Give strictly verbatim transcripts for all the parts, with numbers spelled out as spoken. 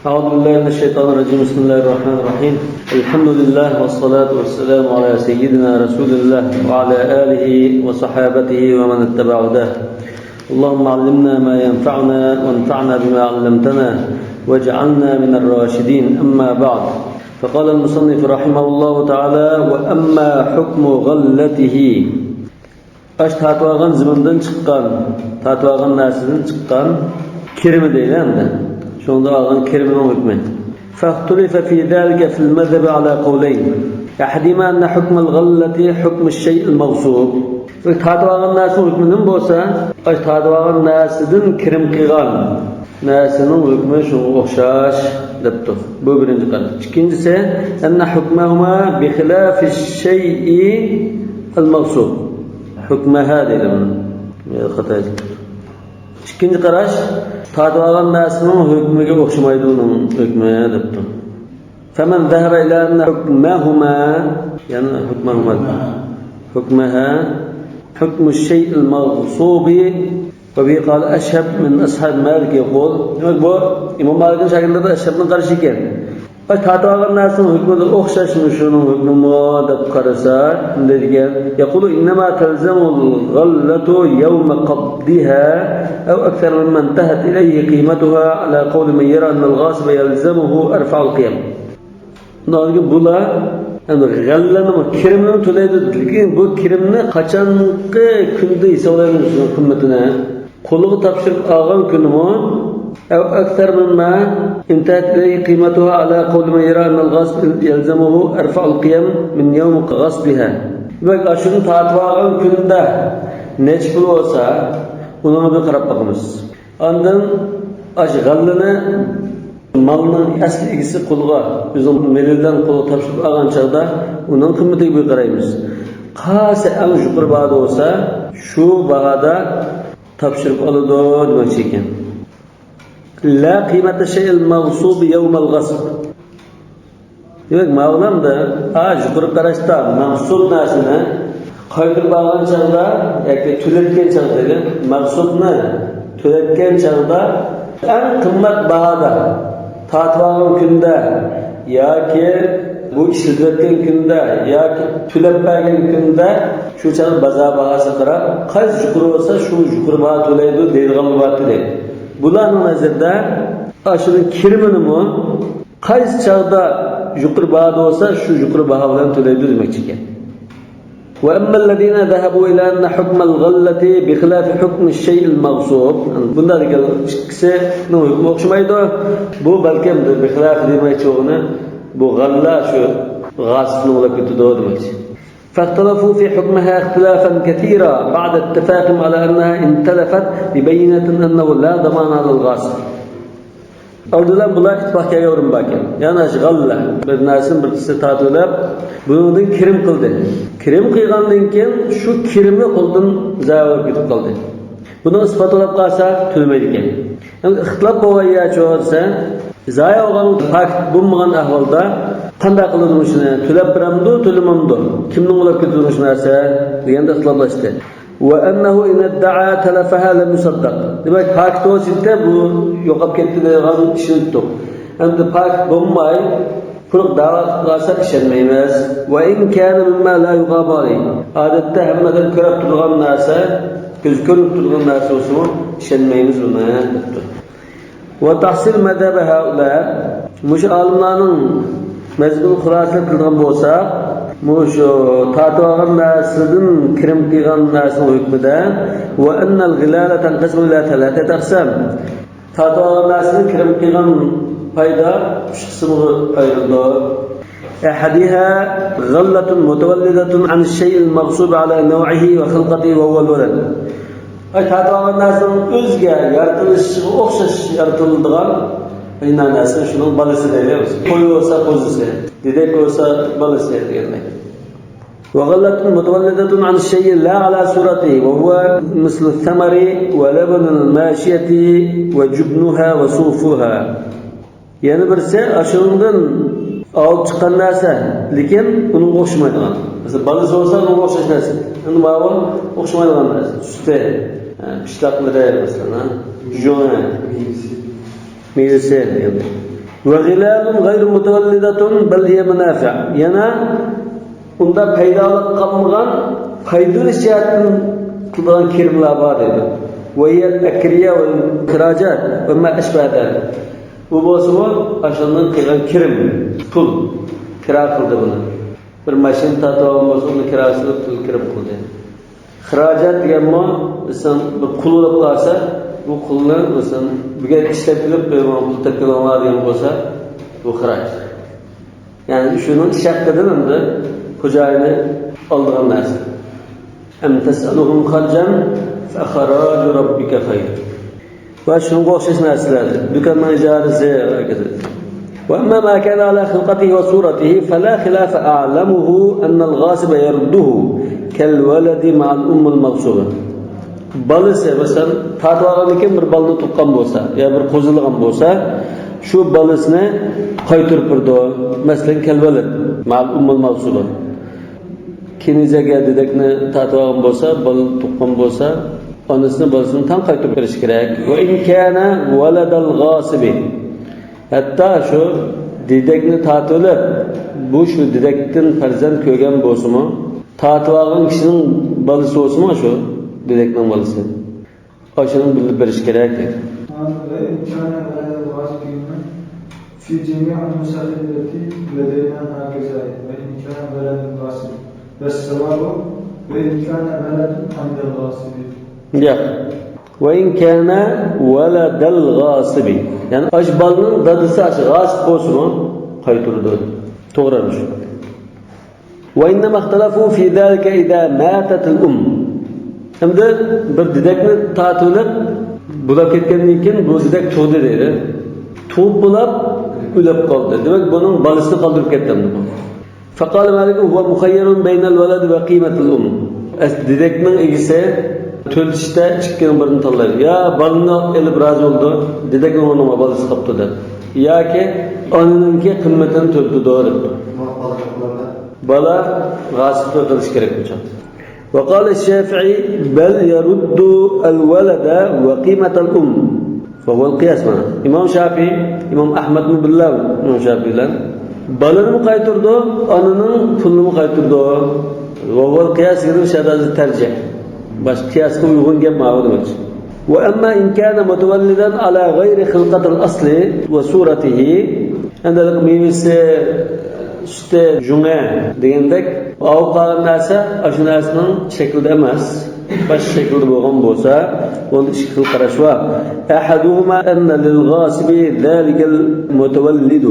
أعوذ بالله من الشيطان الرجيم. بسم الله الرحمن الرحيم. الحمد لله والصلاة والسلام على سيدنا رسول الله وعلى آله وصحابته ومن اتبع هداه. اللهم علمنا ما ينفعنا وانفعنا بما علمتنا واجعلنا من الراشدين. أما بعد. فقال المصنف رحمه الله تعالى: وأما حكم غلته. ئاشۇ تارتىۋالغان زېمىندىن چىققان، تارتىۋالغان نەرسىدىن چىققان كىرىمى دەيلى ئەمدى. شۇنىڭدا ئالغان كىرىمىنىڭ ھۆكمى. فاختلف في ذلك في المذهب على قولين. أحدهما أن حكم الغلة حكم الشيء المغصوب. تارتىۋالغان نەرسىنىڭ ھۆكمى نېمە بولسا، ئاشۇ تارتىۋالغان نەرسىدىن كىرىم قىلغان نەرسىنىڭ ھۆكمى شۇنىڭغا ئوخشاش دەپتۇ. بۇ بىرىنچى قارار. ئىككىنچىسى، أن حكمهما بخلاف الشيء المغصوب. ھۆكمەھە دەيدۇ بۇنى. خاتا يېزىلىپتۇ. ئىككىنچى قاراش، تارتىۋالغان نەرسىنىڭ ھۆكمىگە ئوخشىمايدۇ ئۇنىڭ ھۆكمى دەپتۇ. فمن ذهب إلى أن حكمهما، يەنى حكمهما، حكمها حكم الشيء المغصوب، وبه قال أشهب من أصحاب مالك يقول. دېمەك، بۇ ئىمام مالىكنىڭ شاگىرتلىرىدىن ئەشھەبنىڭ قارىشى ئىكەن. ئاي، تارتىۋالغان نەرسىنىڭ ھۆكمىدە ئوخشاشمۇ شۇنىڭ ھۆكمىمۇ دەپ قارىسا، شۇنداق دېگەن. يقول إنما تلزم الغلة يوم قبضها أو أكثر مما انتهت إليه قيمتها على قول من يرى أن الغاصب يلزمه أرفع القيم. بۇلار، يەنى غەللىنىڭ كىرىمىنى تۆلەيدۇ، لېكىن بۇ كىرىمنى قاچانقى كۈندە ھېسابلايمىز شۇنىڭ قىممىتىنى؟ قولىغا تاپشۇرۇپ ئالغان كۈنىمۇ، أو أكثر مما انتهت إليه قيمتها على قول من يرى أن الغاصب يلزمه أرفع القيم من يوم غصبها. دېمەك، ئاشۇنى تارتىپ ئالغان كۈنىدە نەچچە پۇل بولسا، ئۇنىڭغا بىر قاراپ باقىمىز. ئاندىن ئاشۇ غەللىنى مالنىڭ ئەسلى ئىگىسى قولىغا، ئۆزىنىڭ مېلى بىلەن قولىغا تاپشۇرۇپ ئالغان چاغدا ئۇنىڭ قىممىتىگە بىر قارايمىز. قايسى ئەڭ يۇقىرى باھادا بولسا، شۇ باھادا تاپشۇرۇپ ئالىدۇ دېمەكچى ئىكەن. لا قىمەتە شەيئىل مەغسۇبى يەۋمەل غەسب. دېمەك، ماۋۇلامدا، ھا، يۇقىرى قاراشتا مەغسۇب نەرسىنى قايتۇرۇپ ئالغان چاغدا ياكى تۆلەتكەن چاغدا، مەغسۇبنى تۆلەتكەن چاغدا ئەڭ قىممەت باھادا تارتىپ ئالغان كۈندە ياكى بۇ ئىشلىتىۋەتكەن كۈندە ياكى تۆلەپ بەرگەن كۈندە شۇ چاغدا بازار باھاسىغا قاراپ، قايسى يۇقىرى بولسا، شۇ يۇقىرى باھا تۆلەيدۇ دەيدىغانلار بار ئىدى. بۇلارنىڭ نەزىرىدە ئاشۇنىڭ كىرىمىنىمۇ قايسى چاغدا يۇقىرى باھادا بولسا، شۇ يۇقىرى باھا بىلەن تۆلەيدۇ دېمەكچى ئىكەن. وأما الذين ذهبوا إلى أن حكم الغلة بخلاف حكم الشيء المغصوب. بۇنداق دېگەن ئىككىسىنىڭ ھۆكمى ئوخشىمايدۇ. بۇ بەلكىم بىخلاف دېمەكچى بولغىنى، بۇ غەللە شۇ غاسىبنى ئۇلاپ كېتىدۇ دېمەكچى. فاختلفوا في حكمها اختلافا كثيرا بعد اتفاقهم على أنها إن تلفت ببينة أنه لا ضمان على الغاصب. ئالدى بىلەن بۇلار ئىتتىپاق كەلگەن ئورۇن باركەن. يەنى غەللە، بىر نەرسىنى بىرسى تارتىۋېلىپ، بۇنىڭدىن كىرىم قىلدى. كىرىم قىلغاندىن كېيىن شۇ كىرىمى قولدىن زايە بولۇپ كېتىپ قالدى. بۇنىڭ ئىسپاتلاپ قالسا تۆلىمەيدىكەن. ئەمدى ئىختىلاپ بولغان يەر شۇ دېسە، زايە بولغان پاكىت بولمىغان ئەھۋالدا قانداق قىلىدۇ مۇشۇنى؟ تۆلەپ بېرەمدۇ، تۆلىمەمدۇ؟ كىمنىڭ بولاپ كېتىدۇ مۇشۇ نەرسە؟ دېگەندە ئىختىلاپلاشتى. وأنه إن ادعى تلفها لم يصدق. دېمەك، پاكىت بولسا بۇ يوقاپ كەتتى دەيدىغان ئىشىنىتتۇق. ئەمدى پاكىت بولماي، قۇرۇق دەۋا قىلىپ قالسا ئىشەنمەيمىز. وإن كان مما لا يغاب عليه. ئادەتتە ھەممە ئادەم كۆرۈپ تۇرىدىغان نەرسە، كۆز كۆرۈپ تۇرىدىغان نەرسە بولسىمۇ ئىشەنمەيمىز بۇنى، دەپتۇ. وتحصيل مذهب هؤلاء، مۇشۇ ئالىملارنىڭ مەزھىپىنى خۇلاسە قىلىدىغان بولساق، مۇشۇ تارتىۋالغان نەرسىدىن كىرىم قىلغان نەرسىنىڭ ھۆكمىدە، وأن الغلال تنقسم إلى ثلاثة أقسام. تارتىۋالغان نەرسىدىن كىرىم قىلغان پايدا ئۈچ قىسىمغا ئايرىلىدۇ. أحدها غلة متولدة عن الشيء المغصوب على نوعه وخلقته وهو الولد. ئاي، تارتىۋالغان نەرسىنىڭ ئۆزىگە يارىتىلىشىغا ئوخشاش يارىتىلىدىغان ئاينا نەرسە شۇنىڭ بالىسى دەيمىز. قوي بولسا قوزىسى، دېدەك بولسا بالىسى دېگەندەك. وغلة متولدة عن الشيء لا على صورته وهو مثل الثمر ولبن الماشية وجبنها وصوفها. يەنە بىرسى ئاشۇنىڭدىن ئالىپ چىققان نەرسە، لېكىن ئۇنىڭغا ئوخشىمايدىغان. مەسىلەن، بالىسى بولسا ئۇنىڭغا ئوخشاش نەرسە. ئەمدى ماۋۇ ئوخشىمايدىغان نەرسە. سۈتى، ھە، پىشلاقلىرى، مەسىلەن، ھە، جۇڭى، مېۋىسى دېگەندەك. وغلال غير متولدة بل هي منافع. يەنە ئۇندا پەيدالىق قالمىغان، پايدىلىنىش جەھەتتىن قىلىدىغان كىرىملەر بار دەيدۇ. وهي الأكرية والخراجات وما أشبه ذلك. بۇ بولسىمۇ ئاشۇندىن قىلغان كىرىم، پۇل، كىرا قىلدى بۇنى. بىر ماشىنا تارتىۋالغان بولسا، ئۇنى كىراسىنى پۇل كىرىم قىلدى. خىراجات دېگەنمۇ، مەسىلەن، بىر قۇل ئۆلۈپ قالسا، بۇ قۇلنى، مەسىلەن، بۈگۈن ئىشلەتكىلى، ماڭا پۇل تېپىۋېلىڭلار دېگەن بولسا، بۇ خىراج. يەنى شۇنىڭ ئىش ھەققىدىن ئەمدى خوجايىنى ئالىدىغان نەرسە. أم تسألهم خرجا فخراج ربك خير. ۋە شۇنىڭغا ئوخشاش نەرسىلەر، دۇكاننىڭ ئىجارىسى ۋە ھاكازا. وأما ما كان على خلقته وصورته فلا خلاف أعلمه أن الغاصب يرده كالولد مع الأم المغصوبة. بالىسى، مەسىلەن، تارتىۋالغاندىن كېيىن بىر بالىنى تۇغقان بولسا يا بىر قوزغىلىغان بولسا، شۇ بالىسىنى قايتۇرۇپ بېرىدۇ. مەسىلەن، كالولد مع الأم المغصوبة. كېنىزەگە دېدەكنى تارتىۋالغان بولسا، بالا تۇغقان بولسا، ئانىسىنى، بالىسىنى تەڭ قايتۇرۇپ بېرىشى كېرەك. وإن كان ولد الغاصب. ھەتتا شۇ دېدەكنى تارتىۋېلىپ، بۇ شۇ دېدەكتىن پەرزەنت كۆرگەن بولسىمۇ، تارتىۋالغان كىشىنىڭ بالىسى بولسىمۇ، شۇ دېدەكنىڭ بالىسى. ئاشۇنىڭ بىلدۈرۈپ بېرىشى كېرەك. وإن كان ولد الغاصب في جميع النسخ التي لدينا هكذا، وإن كان ولد الغاصب. والصواب، وإن كان ولد عند الغاصب. ياق. وإن كان ولد الغاصب. يەنى ئاشۇ بالىنىڭ دادىسى ئاشۇ غاسىب بولسىمۇ قايتۇرىدۇ. توغرا شۇ. وإنما اختلفوا في ذلك إذا ماتت الأم. ئەمدى بىر دېدەكنى تارتىۋېلىپ، بولاپ كەتكەندىن كېيىن بۇ دېدەك تۇغدى دەيلى. تۇغۇپ بولاپ ئۆلۈپ قالدى. دېمەك، بۇنىڭ بالىسىنى قالدۇرۇپ كەتتى ئەمدى بۇ. فقال مالك هو مخير بين الولد وقيمة الأم. ئەس-، دېدەكنىڭ ئىگىسى تۆلىتىشتە ئىككىنىڭ بىرىنى تاللايدۇ. يا بالىنى ئېلىپ رازى بولىدۇ، دېدەكنىڭ ئورنىغا بالىسى قاپتۇ دەپ. ياكى ئانىنىڭكى قىممىتىنى تۆلىتىدۇ دەپتۇ. بالا غاسىبقا قىلىش كېرەك بۇ چاغدا. وقال الشافعي بل يرد الولد وقيمة الأم. فهو القياس مانا. ئىمام شافىئى، ئىمام ئەھمەدمۇ بىللە، ئىمام شافىئى بىلەن بالىنىمۇ قايتۇرىدۇ، ئانىنىڭ پۇلىنىمۇ قايتۇرىدۇ. وهو القياس يەنى شەدازى تەرجىھ. باشقا قىياسقا ئۇيغۇن گەپ ماۋۇ دېمەكچى. وأما إن كان متولدا على غير خلقة الأصل وصورته. ئەمدى مېۋىسى، سۈتى، جۇڭى دېگەندەك ئاۋۇپ قالغان نەرسە ئاشۇ نەرسىنىڭ شەكلىدە ئەمەس، باشقا شەكىلدە بولغان بولسا، ئۇندا ئىككى خىل قاراش بار. أحدهما أن للغاصب ذلك المتولد.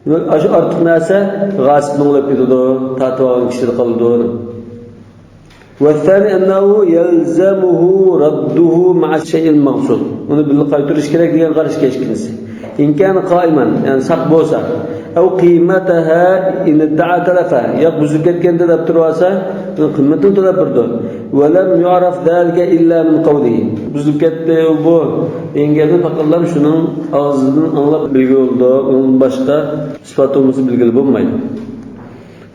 دېمەك، ئاشۇ ئارتۇق نەرسە غاسىبنىڭ بولۇپ كېتىدۇ، تارتىۋالغان كىشىدە قالىدۇ. والثاني أنه يلزمه رده مع الشيء المغصوب. ئۇنى بىللە قايتۇرۇش كېرەك دېگەن قاراشكەن ئىككىنچىسى. إن كان قائما، يەنى ساق بولسا، أو قيمتها إن ادعى تلفها، ياكى بۇزۇلۇپ كەتكەندە دەپ تۇرۇۋالسا، ئۇنىڭ قىممىتىنى تۆلەپ بېرىدۇ. ولم يعرف ذلك إلا من قوله. بۇزۇلۇپ كەتتى بۇ دېگەن گەپنى پەقەتلا شۇنىڭ ئاغزىدىن ئاڭلاپ بىلگىلى بولىدۇ. ئۇنىڭدىن باشقا ئىسپات بولمىسا بىلگىلى بولمايدۇ.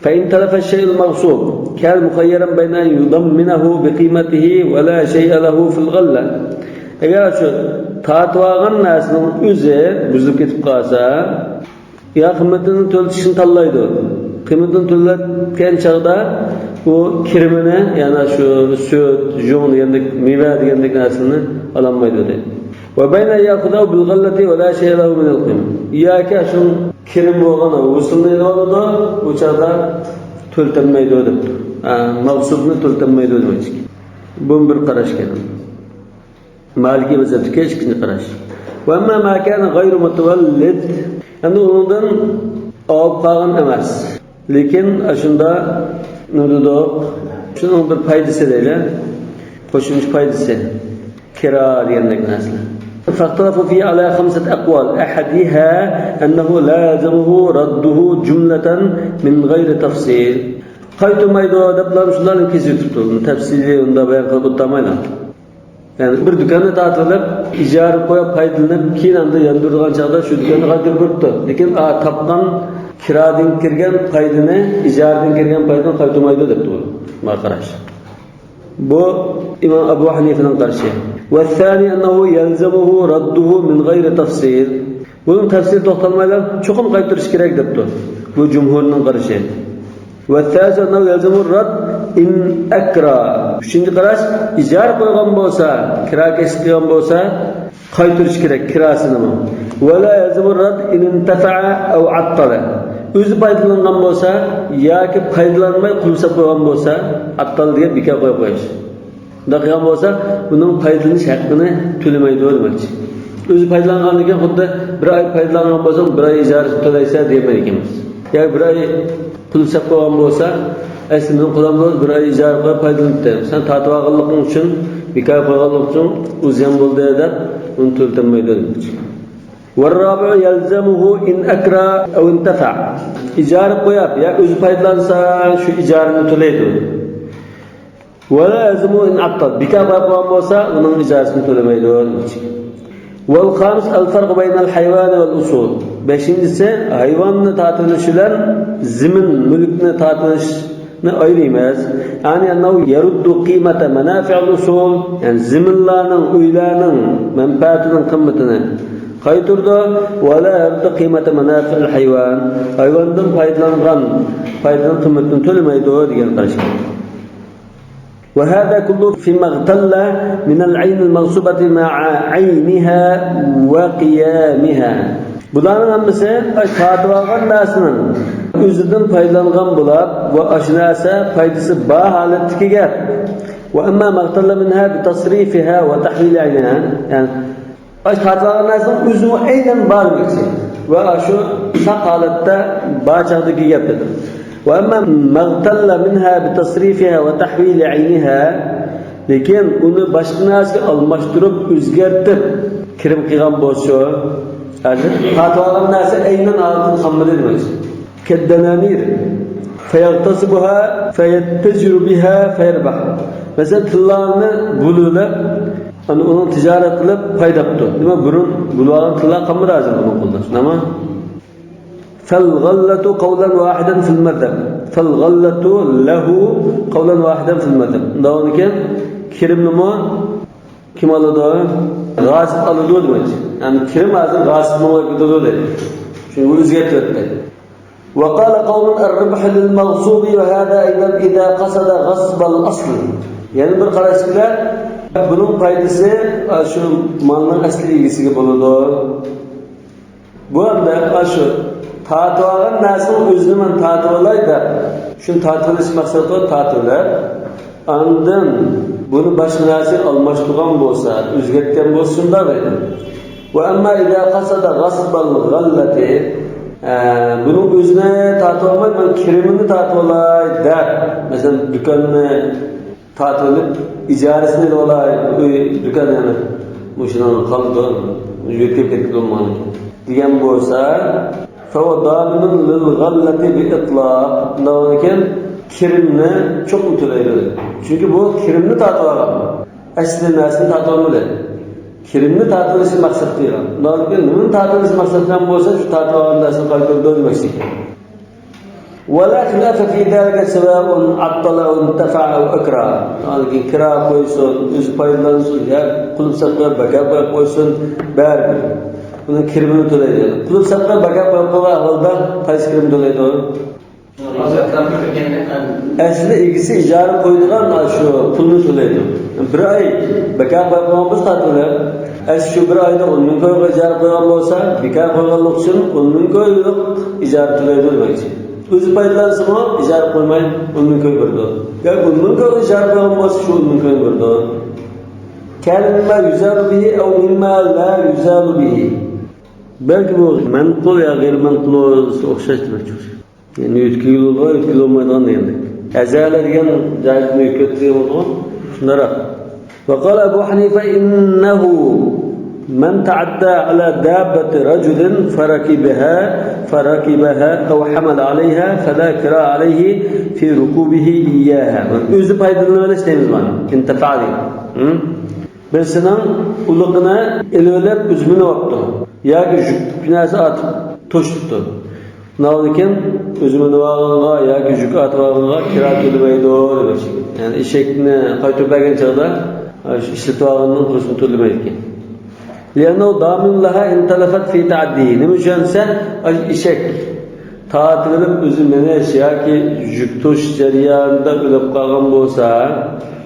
فإن تلف الشيء المغصوب كان مخيرا بين أن يضمنه بقيمته ولا شيء له في الغلة. ئەگەر شۇ تارتىۋالغان نەرسىنىڭ ئۆزى بۇزۇلۇپ كېتىپ قالسا، يا قىممىتىنى تۆلىتىشنى تاللايدۇ. قىممىتىنى تۆلەتكەن چاغدا ئۇ كىرىمىنى، يەنى شۇ سۈت، جۇڭ دېگەندەك، مېۋە دېگەندەك نەرسىنى ئالالمايدۇ دەيدۇ. وبين أن يأخذه بالغلة ولا شيء له من القيمة. ياكى شۇ كىرىم بولغان ھوسۇلنى ئېلىۋالىدۇ، ئۇ چاغدا تۆلىتەلمەيدۇ دەپتۇ. ھە، مەغسۇبنى تۆلىتەلمەيدۇ دېمەكچى. بۇمۇ بىر قاراش ئىكەن. مالىكىي مەزھەپتىكى ئىككىنچى قاراش. وأما ما كان غير متولد. ئەمدى ئۇنىڭدىن ئاۋۇپ قالغان ئەمەس. لېكىن ئاشۇندا نېمە دېدۇق؟ شۇنىڭ بىر پايدىسى دەيلى. قوشۇمچە پايدىسى. كىرا دېگەندەك نەرسىلەر. فاختلفوا فيه على خمسة أقوال. أحدها أنه لا يلزمه رده جملة من غير تفصيل. قايتۇرمايدۇ دەپلا شۇلارنى كېسىۋېتىپتۇ. تەپسىلىي ئۇنداق بايان قىلىپ ئولتۇرمايلا. يەنى بىر دۇكاننى تارتىۋېلىپ، ئىجارىگە قويۇپ پايدىلىنىپ، كېيىن ئاندا ياندۇرىدىغان چاغدا شۇ دۇكاننى قايتۇرۇپ بېرىپتۇ. لېكىن، ئا، تاپقان كىرادىن كىرگەن پايدىنى، ئىجارىدىن كىرگەن پايدىنى قايتۇرمايدۇ دەپتۇ. ماڭا قاراش. بۇ ئىمام ئەبۇ ھەنىفىنىڭ قارىشى. والثاني أنه يلزمه رده من غير تفصيل. بۇنىڭ تەپسىلىگە توختالمايلا، چوقۇم قايتۇرۇش كېرەك دەپتۇ. بۇ جۇمھۇرنىڭ قارىشى. والثالث أنه يلزم الرد إن أكرى. ئۈچىنچى قاراش، ئىجارە قويغان بولسا، كىراكەشلىك قىلغان بولسا، قايتۇرۇش كېرەك كىراسىنىمۇ. ولا يلزم الرد إن انتفع أو عطل. ئۆزى پايدىلانغان بولسا ياكى پايدىلانماي قۇل سېلىپ قويغان بولسا، ئاتتال دېگەن بىكار قويۇپ قويۇش. شۇنداق قىلغان بولسا، ئۇنىڭ پايدىلىنىش ھەققىنى تۆلىمەيدۇ دېمەكچى. ئۆزى پايدىلانغاندىن كېيىن خۇددى بىر ئاي پايدىلانغان بولساڭ، بىر ئاي ئىجارىسىنى تۆلەيسەن دېيەلمەيدىكەنمىز. ياكى بىر ئاي پۇل سېلىپ قويغان بولسا، ئەسلى مېنىڭ قۇلۇم بولسا بىر ئاي ئىجارە قويۇپ پايدىلىنىپتۇ. سەن تارتىۋالغانلىقىڭ ئۈچۈن، بىكار قويغانلىقىڭ ئۈچۈن ئۇ زىيان بولدى دەپ، ئۇنى تۆلىتەلمەيدۇ دېمەكچى. والرابع يلزمه إن أكرى أو انتفع. ئىجارە قويۇپ يا ئۆزى پايدىلانسا، شۇ ئىجارىنى تۆلەيدۇ. ولا يلزمه إن عطل. بىكار قويۇپ قويغان بولسا، ئۇنىڭ ئىجارىسىنى تۆلىمەيدۇ. والخامس الفرق بين الحيوان والأصول. بەشىنچىسى، ھايۋاننى تارتىۋېلىش بىلەن زېمىن، مۈلۈكنى تارتىۋېلىشنى ئايرىيمىز. يعني أنه يرد قيمة منافع الأصول. يەنى زېمىنلارنىڭ، ئۆيلەرنىڭ مەنپەئەتىنىڭ قىممىتىنى قايتۇرىدۇ. ولا يرد قيمة منافع الحيوان. ھايۋاندىن پايدىلانغان پايدىنىڭ قىممىتىنى تۆلىمەيدۇ دېگەن قارىشى. وهذا كله فيما اختل من العين المغصوبة مع عينها وقيامها. بۇلارنىڭ ھەممىسى تارتىۋالغان نەرسىنىڭ ئۆزىدىن پايدىلانغان بولۇپ، ۋە ئاشۇ نەرسە پايدىسى بار ھالەتتىكى گەپ. وأما ما اختل منها بتصريفها وتحويل عينها، يەنى ئاشۇ تارتىۋالغان نەرسىنىڭ ئۆزىمۇ ئەينەن بار دېمەكچى. ۋە ئاشۇ ساق ھالەتتە بار چاغدىكى گەپ دېدى. وأما ما اختل منها بتصريفها وتحويل عينها، لېكىن ئۇنى باشقا نەرسىگە ئالماشتۇرۇپ، ئۆزگەرتىپ، كىرىم قىلغان بولسا، ھازىر تارتىۋالغان نەرسە ئەينەن ھالىتىدە قالمىدى دېمەكچى. كالدنانير فيغتصبها فيتجر بها فيربح. مەسىلەن، تىللانى بۇلۇۋېلىپ، ئەنە ئۇنىڭ تىجارەت قىلىپ پايدا تاپتۇ. دېمەك، بۇرۇن بۇلۇۋالغان تىللا قالمىدى ھازىر بۇنىڭ قولىدا. شۇنداقمۇ؟ فالغلة قولا واحدا في المذهب. فالغلة له قولا واحدا في المذهب. ئۇنداق بولغاندىكىن كىرىمنىمۇ كىم ئالىدۇ؟ غاسىپ ئالىدۇ دېمەكچى. يەنى كىرىم ھازىر غاسىپنىڭ كېتىدۇ دەيدۇ. چۈنكى ئۇ ئۆزگەرتىۋەتتى. وقال قوم الربح للمغصوب وهذا أيضا إذا قصد غصب الأصل. يەنە بىر قاراشتىكىلەر بۇنىڭ پايدىسى شۇ مالنىڭ ئەسلى ئىگىسىگە بولىدۇ. بۇ ئەمدى شۇ تارتىۋالغان نەرسىنىڭ ئۆزىنى مەن تارتىۋالاي دەپ، شۇنى تارتىۋېلىش مەقسەت قىلىپ تارتىۋېلىپ، ئاندىن بۇنى باشقا نەرسىگە ئالماشتۇرغان بولسا، ئۆزگەرتكەن بولسا شۇنداق دەيدۇ. وأما إذا قصد غصب الغلة، ئە، بۇنىڭ ئۆزىنى تارتىۋالماي، مەن كىرىمىنى تارتىۋالاي دەپ، مەسىلەن، دۇكاننى تارتىۋېلىپ، ئىجارىسىنى ئېلىۋالاي، ئۆي، دۇكان يەنە مۇشۇنىڭ قالىدۇ، يۆتكەپ كەتكىلى بولمىغاندىكىن دېگەن بولسا، فهو ضامن للغلة بإطلاق. ئۇنداق بولغاندىكىن كىرىمنى چوقۇم تۆلەيدۇ. چۈنكى بۇ كىرىمنى تارتىۋالغان. ئەسلى نەرسىنى تارتىۋالمىدى. كىرىمنى تارتىۋېلىشنى مەقسەت قىلغان. ئۇنداق بولغاندىكىن نېمىنى تارتىۋېلىشنى مەقسەت قىلغان بولسا، شۇ تارتىۋالغان نەرسىنى قايتۇرىدۇ دېمەكچى. ولا خلاف في ذلك سواء عطل أو انتفع أو أكرى. يەنى كىرا قويسۇن، ئۆزى پايدىلانسۇن، يا قۇلۇپ سېلىپ قويۇپ، بىكار قويۇپ قويسۇن، بەرىبىر. بۇنىڭ كىرىمىنى تۆلەيدۇ. قۇلۇپ سېلىپ قويۇپ، بىكار قويۇپ قويغان ئەھۋالدا قايسى كىرىمنى تۆلەيدۇ؟ ئەسلى ئىگىسى ئىجارە قويىدىغان شۇ پۇلنى تۆلەيدۇ. بىر ئاي بىكار قويۇپ قويغان بولسا تارتىۋېلىپ، ئەسلى شۇ بىر ئايدا ئون مىڭ كويغا ئىجارە قويغان بولسا، بىكار قويغانلىقى ئۈچۈن ئون مىڭ كويلۇق ئىجارە تۆلەيدۇ دېمەكچى. ئۆزى پايدىلانسىمۇ ئىجارە قويماي ئون مىڭ كوي بېرىدۇ. ياكى ئون مىڭ كويغا ئىجارە قويغان بولسا، شۇ ئون مىڭ كوينى بېرىدۇ. كان مما يزال به أو مما لا يزال به. بەلكى بۇ مەنقۇل يا غەيرىي مەنقۇل بولسا ئوخشاش دېمەكچى. يەنى يۆتكىگىلى بولىدىغان، يۆتكىگىلى بولمايدىغان دېگەندەك. ئەزەلە دېگەن جايدىن يۆتكەپ دېگەن بولىدىغان. شۇنداقراق. وقال أبو حنيفة إنه من تعدى على دابة رجل فركبها، فركبها أو حمل عليها فلا كراء عليه في ركوبه إياها. ئۆزى پايدىلىنىۋېلىش دەيمىز مانا. انتفع دېگەن. ھە؟ بىرسىنىڭ ئۇلىقىنى ئېلىۋېلىپ ئۆزى مىنىۋاپتۇ ياكى يۈك نەرسە ئارتىپ توشۇپتۇ. ئۇنداقتىن ئۆزى مىنىۋالغانغا ياكى يۈك ئارتىۋالغانغا كىرا تۆلىمەيدۇ دېمەكچى. يەنى ئېشەكنى قايتۇرۇپ بەرگەن چاغدا شۇ ئىشلىتىۋالغاننىڭ پۇلىنى تۆلىمەيدىكەن. لأنه ضامن لها إن تلفت في تعديه. نېمە ئۈچۈن دېسە، ئاشۇ ئېشەك تارتىۋېلىپ ئۆزى مېڭىش ياكى يۈك توشۇش جەريانىدا ئۆلۈپ قالغان بولسا،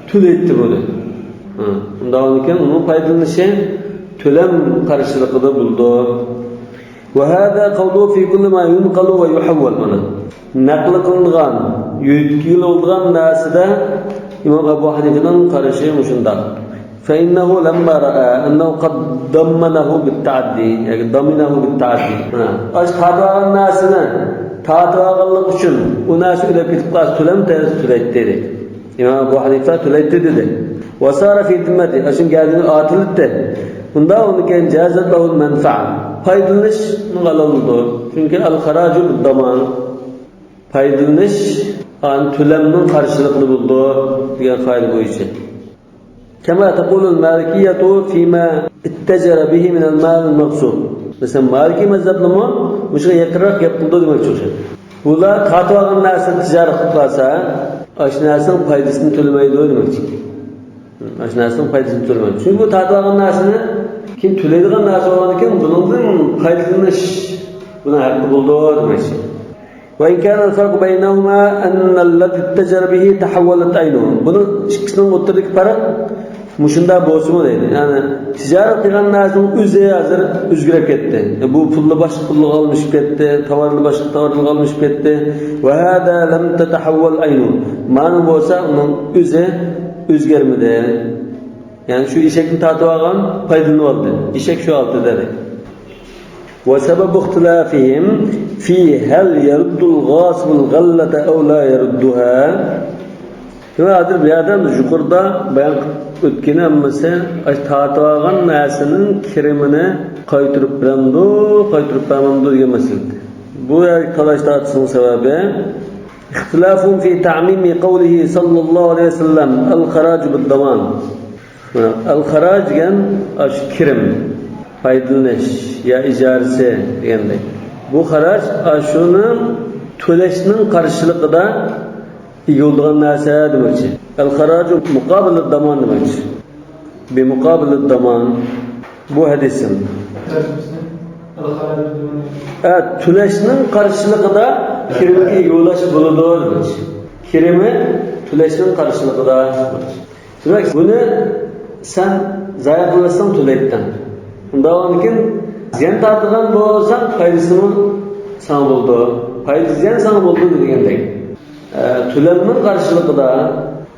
تۆلەيتتى بۇنى. ھە، ئۇنداق بولغاندىكىن ئۇنىڭ پايدىلىنىشى تۆلەم قارشىلىقىدا بولىدۇ. وهذا قوله في كل ما ينقل ويحول، مانا. نەقىل قىلىنغان، يۆتكىلىنىدىغان نەرسىدە ئىمام ئەبۇ ھەنىفىنىڭ قارىشى مۇشۇنداق. فإنه لما رأى أنه قد ضمنه بالتعدي، ياكى ضمنه بالتعدي. مانا، ئاشۇ تارتىۋالغان نەرسىنى تارتىۋالغانلىق ئۈچۈن ئۇ نەرسە ئۆلۈپ كېتىپ قالسا تۆلەم تەرز تۆلەيتتى دېدى. ئىمام ئەبۇ ھەنىفە تۆلەيتتى دېدى. وصار في ذمته، ئاشۇنىڭ گەدىنىگە ئارتىلىپتۇ. ئۇنداق بولغاندىكىن جازت له المنفعة، پايدىلىنىش ھالال بولىدۇ. چۈنكى الخراج بالضمان، پايدىلىنىش، ئان تۆلەمنىڭ قارشىلىقىدا بولىدۇ دېگەن قائىدە بويىچە. كما تقول المالكية فيما اتجر به من المال المغصوب. مەسىلەن، مالىكىي مەزھەپلىمۇ مۇشۇغا يېقىنراق گەپ قىلىدۇ دېمەكچى ئوخشايدۇ. بۇلار تارتىۋالغان نەرسىنى تىجارەت قىلىپ قالسا، ئاشۇ نەرسىنىڭ پايدىسىنى تۆلىمەيدۇ دېمەكچى. ئاشۇ نەرسىنىڭ پايدىسىنى تۆلىمەيدۇ. چۈنكى بۇ تارتىۋالغان نەرسىنى كېيىن تۆلەيدىغان نەرسە بولغاندىكىن، بۇنىڭدىن پايدىلىنىش بۇنىڭ ھەققى بولىدۇ دېمەكچى. وإن كان الفرق بينهما أن الذي اتجر به تحولت عينه. بۇنىڭ ئىككىسىنىڭ ئوتتۇرىدىكى پەرق مۇشۇنداق بولسىمۇ دەيدۇ. يەنى تىجارەت قىلغان نەرسىنىڭ ئۆزى ھازىر ئۆزگىرىپ كەتتى. بۇ پۇللا باشقا پۇلغا ئالمىشىپ كەتتى، تاۋارلا باشقا تاۋارغا ئالمىشىپ كەتتى. وهذا لم تتحول عينه. مانا بولسا ئۇنىڭ ئۆزى ئۆزگەرمىدى. يەنى شۇ ئېشەكنى تارتىۋالغان پايدىلىنىۋالدى. ئېشەك شۇ ھالىتىدە دەيدۇ. وسبب اختلافهم في هل يرد الغاصب الغلة أو لا يردها. ھازىر بۇ يەردە بىز يۇقىرىدا بايان قىلىپ ئۆتكىنى ھەممىسى، ئاشۇ تارتىۋالغان نەرسىنىڭ كىرىمىنى قايتۇرۇپ بېرەمدۇ، قايتۇرۇپ بەرمەمدۇ دېگەن مەسىلە. بۇ يەردىكى تالاش تارتىشنىڭ سەۋەبى، اختلافهم في تعميم قوله صلى الله عليه وسلم الخراج بالضمان. ئەل خاراج دېگەن ئاشۇ كىرىم، پايدىلىنىش يا ئىجارىسى دېگەندەك. بۇ خاراج ئاشۇنى تۆلەشنىڭ قارشىلىقىدا ئىگە بولىدىغان نەرسە دېمەكچى. ئەل خاراجۇ مۇقابىلى دامان دېمەكچى. بىمۇقابىلى دامان. بۇ ھەدىسىم. ئە، تۆلەشنىڭ قارشىلىقىدا كىرىمگە ئىگە بولاش بولىدۇ دېمەكچى. كىرىمى تۆلەشنىڭ قارشىلىقىدا. دېمەك، بۇنى سەن زايە قىلىۋەتسەڭ تۆلەيتتىڭ. ئۇنداق بولغاندىكىن، زىيان تارتىدىغان بولساڭ، پايدىسىمۇ ساڭا بولىدۇ. پايدا، زىيان ساڭا بولىدۇ دېگەندەك. ئە، تۆلەمنىڭ قارشىلىقىدا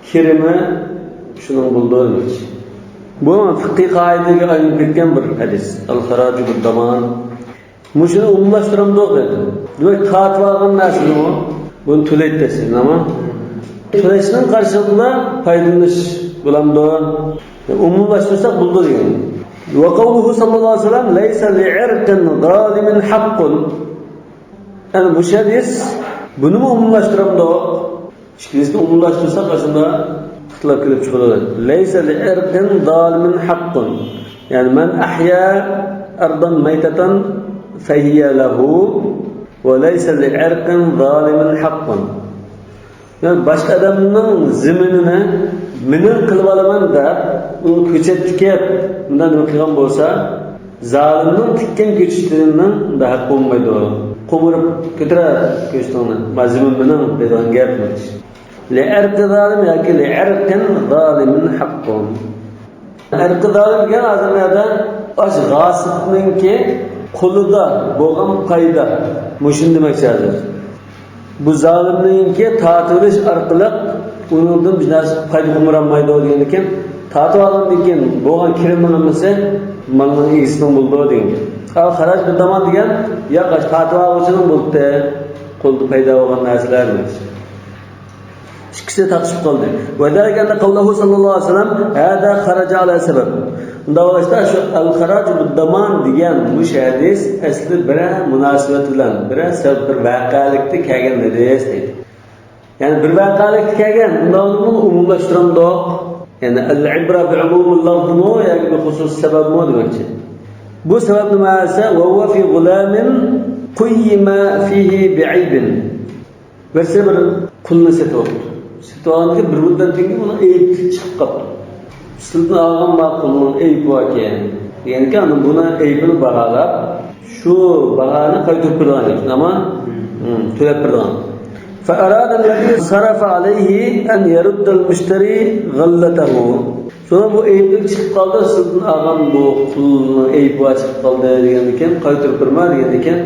كىرىمى شۇنىڭ بولىدۇ دېمەكچى. بۇ فىقھىي قائىدىگە ئايلىنىپ كەتكەن بىر ھەدىس. ئەل خاراجۇ بىددامان. مۇشۇنى ئومۇملاشتۇرامدۇق دېدى. دېمەك، تارتىۋالغان نەرسىنىمۇ بۇنى تۆلەيدۇ دەيسىز، نېمە؟ تۆلەشنىڭ قارشىلىقىدا پايدىلىنىش بولامدۇ؟ ئومۇملاشتۇرساق بولىدۇ دېگەن. وقوله صلى الله عليه وسلم ليس لعرق ظالم حق. يەنى مۇشۇ ھەدىس بۇنىمۇ ئومۇملاشتۇرامدۇق؟ ئىككىلىسىنى ئومۇملاشتۇرساق، ئاشۇندا ئىختىلاپ كېلىپ چىقىدۇ. ليس لعرق ظالم حق. يەنى، من أحيا أرضا ميتة فهي له وليس لعرق ظالم حق. يەنى، باشقا ئادەمنىڭ زېمىنىنى مېنىڭ قىلىۋالىمەن دەپ، ئۇنى كۆچەتكە مۇنداق نېمە قىلغان بولسا، زالىمنىڭ تىككەن كۆچىتىنىڭ ھەققى بولمايدۇ. قومۇرۇپ كۆتۈرە كۆچىتىڭنى، ما زېمىن مېنىڭ دەيدىغان گەپ. لعرق ظالم ياكى لعرق ظالم حق. ئەرقى زالىم دېگەن ھازىر نەدە؟ ئاشۇ غاسىپنىڭكى قولىدا بولغان پايدا. مۇشۇنى دېمەكچى ھازىر. بۇ زالىمنىڭكى تارتىۋېلىش ئارقىلىق ئۇنىڭدىن بىر نەرسە پايدا قومۇرالمايدۇ دېگەندىكىن، تارتىۋالغاندىن كېيىن بولغان كىرىمنىڭ ھەممىسى مالنىڭ ئىگىسىنىڭ بولىدۇ دېگەن گەپ. ئەل خاراج بىددامان دېگەن، ياق، ئاشۇ تارتىۋالغۇچىنىڭ بولدى، قولىدا پايدا بولغان نەرسىلەر دېمەكچى. ئىككىسى تارتىشىپ قالدى. وذلك أن قوله صلى الله عليه وسلم هذا خرج على سبب. ئۇنداق بولغاچقا، شۇ ئەل خاراج بىددامان دېگەن مۇشۇ ھەدىس ئەسلى بىرەر مۇناسىۋەت بىلەن، بىرەر سەۋەب، بىر ۋەقەلىكتە كەلگەن ھەدىس دەيدۇ. يەنى بىر ۋەقەلىكتە كەلگەن، ئۇنداق بولۇپ ئومۇملاشتۇرامدۇق؟ يەنى العبرة بعموم اللفظمۇ ياكى بخصوص سببمۇ دېمەكچى. بۇ سەۋەب نېمە دېسە، وهو في غلام قيم فيه بعيب. بىرسى بىر قۇلنى سېتىۋاپتۇ. سېتىۋالغاندىن كېيىن بىر مۇددەتتىن كېيىن ئۇنىڭ ئەيىبى چىقىپ قاپتۇ. سىلىدىن ئالغان ما قۇلنىڭ ئەيىبى باركەن. دېگەنكى، ئاندىن بۇنى ئەيىبىنى باھالاپ، شۇ باھانى قايتۇرۇپ بېرىدىغان گەپ، شۇنداقمۇ؟ ھىم، تۆلەپ بېرىدىغان. فأراد الذي صرف عليه أن يرد المشتري غلته. شۇڭا بۇ ئەيىبلىك چىقىپ قالدى، سىزدىن ئالغان بۇ قۇلنىڭ ئەيىبى بار چىقىپ قالدى دېگەندىكىن، قايتۇرۇپ بېرىمەن دېگەندىكىن،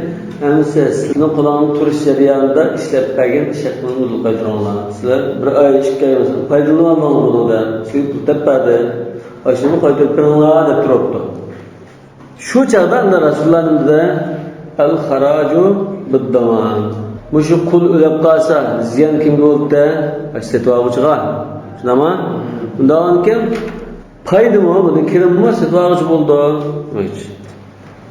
ئەمىسە سىزنىڭ قولۇڭدا تۇرۇش جەريانىدا ئىشلەپ بەرگەن ئىش ھەققىنى قايتۇرۇڭلار. سىلەر بىر ئاي، ئىككى ئاي مەسىلەن پايدىلىنىۋالدىڭلار بۇنىڭدىن، سىزگە پۇل دەپ بەردى، ئاشۇنى قايتۇرۇپ بېرىڭلار دەپ تۇرۇپتۇ. شۇ چاغدا ئەمدى رەسۇلۇللا نېمە دېدى؟ الخراج بالضمان. مۇشۇ قۇل ئۆلۈپ قالسا، زىيان كىمگە بولدى؟ سېتىۋالغۇچىغا. شۇنداقمۇ؟ ئۇنداقكەن پايدىمۇ، بۇنى كىرىممۇ سېتىۋالغۇچى بولىدۇ.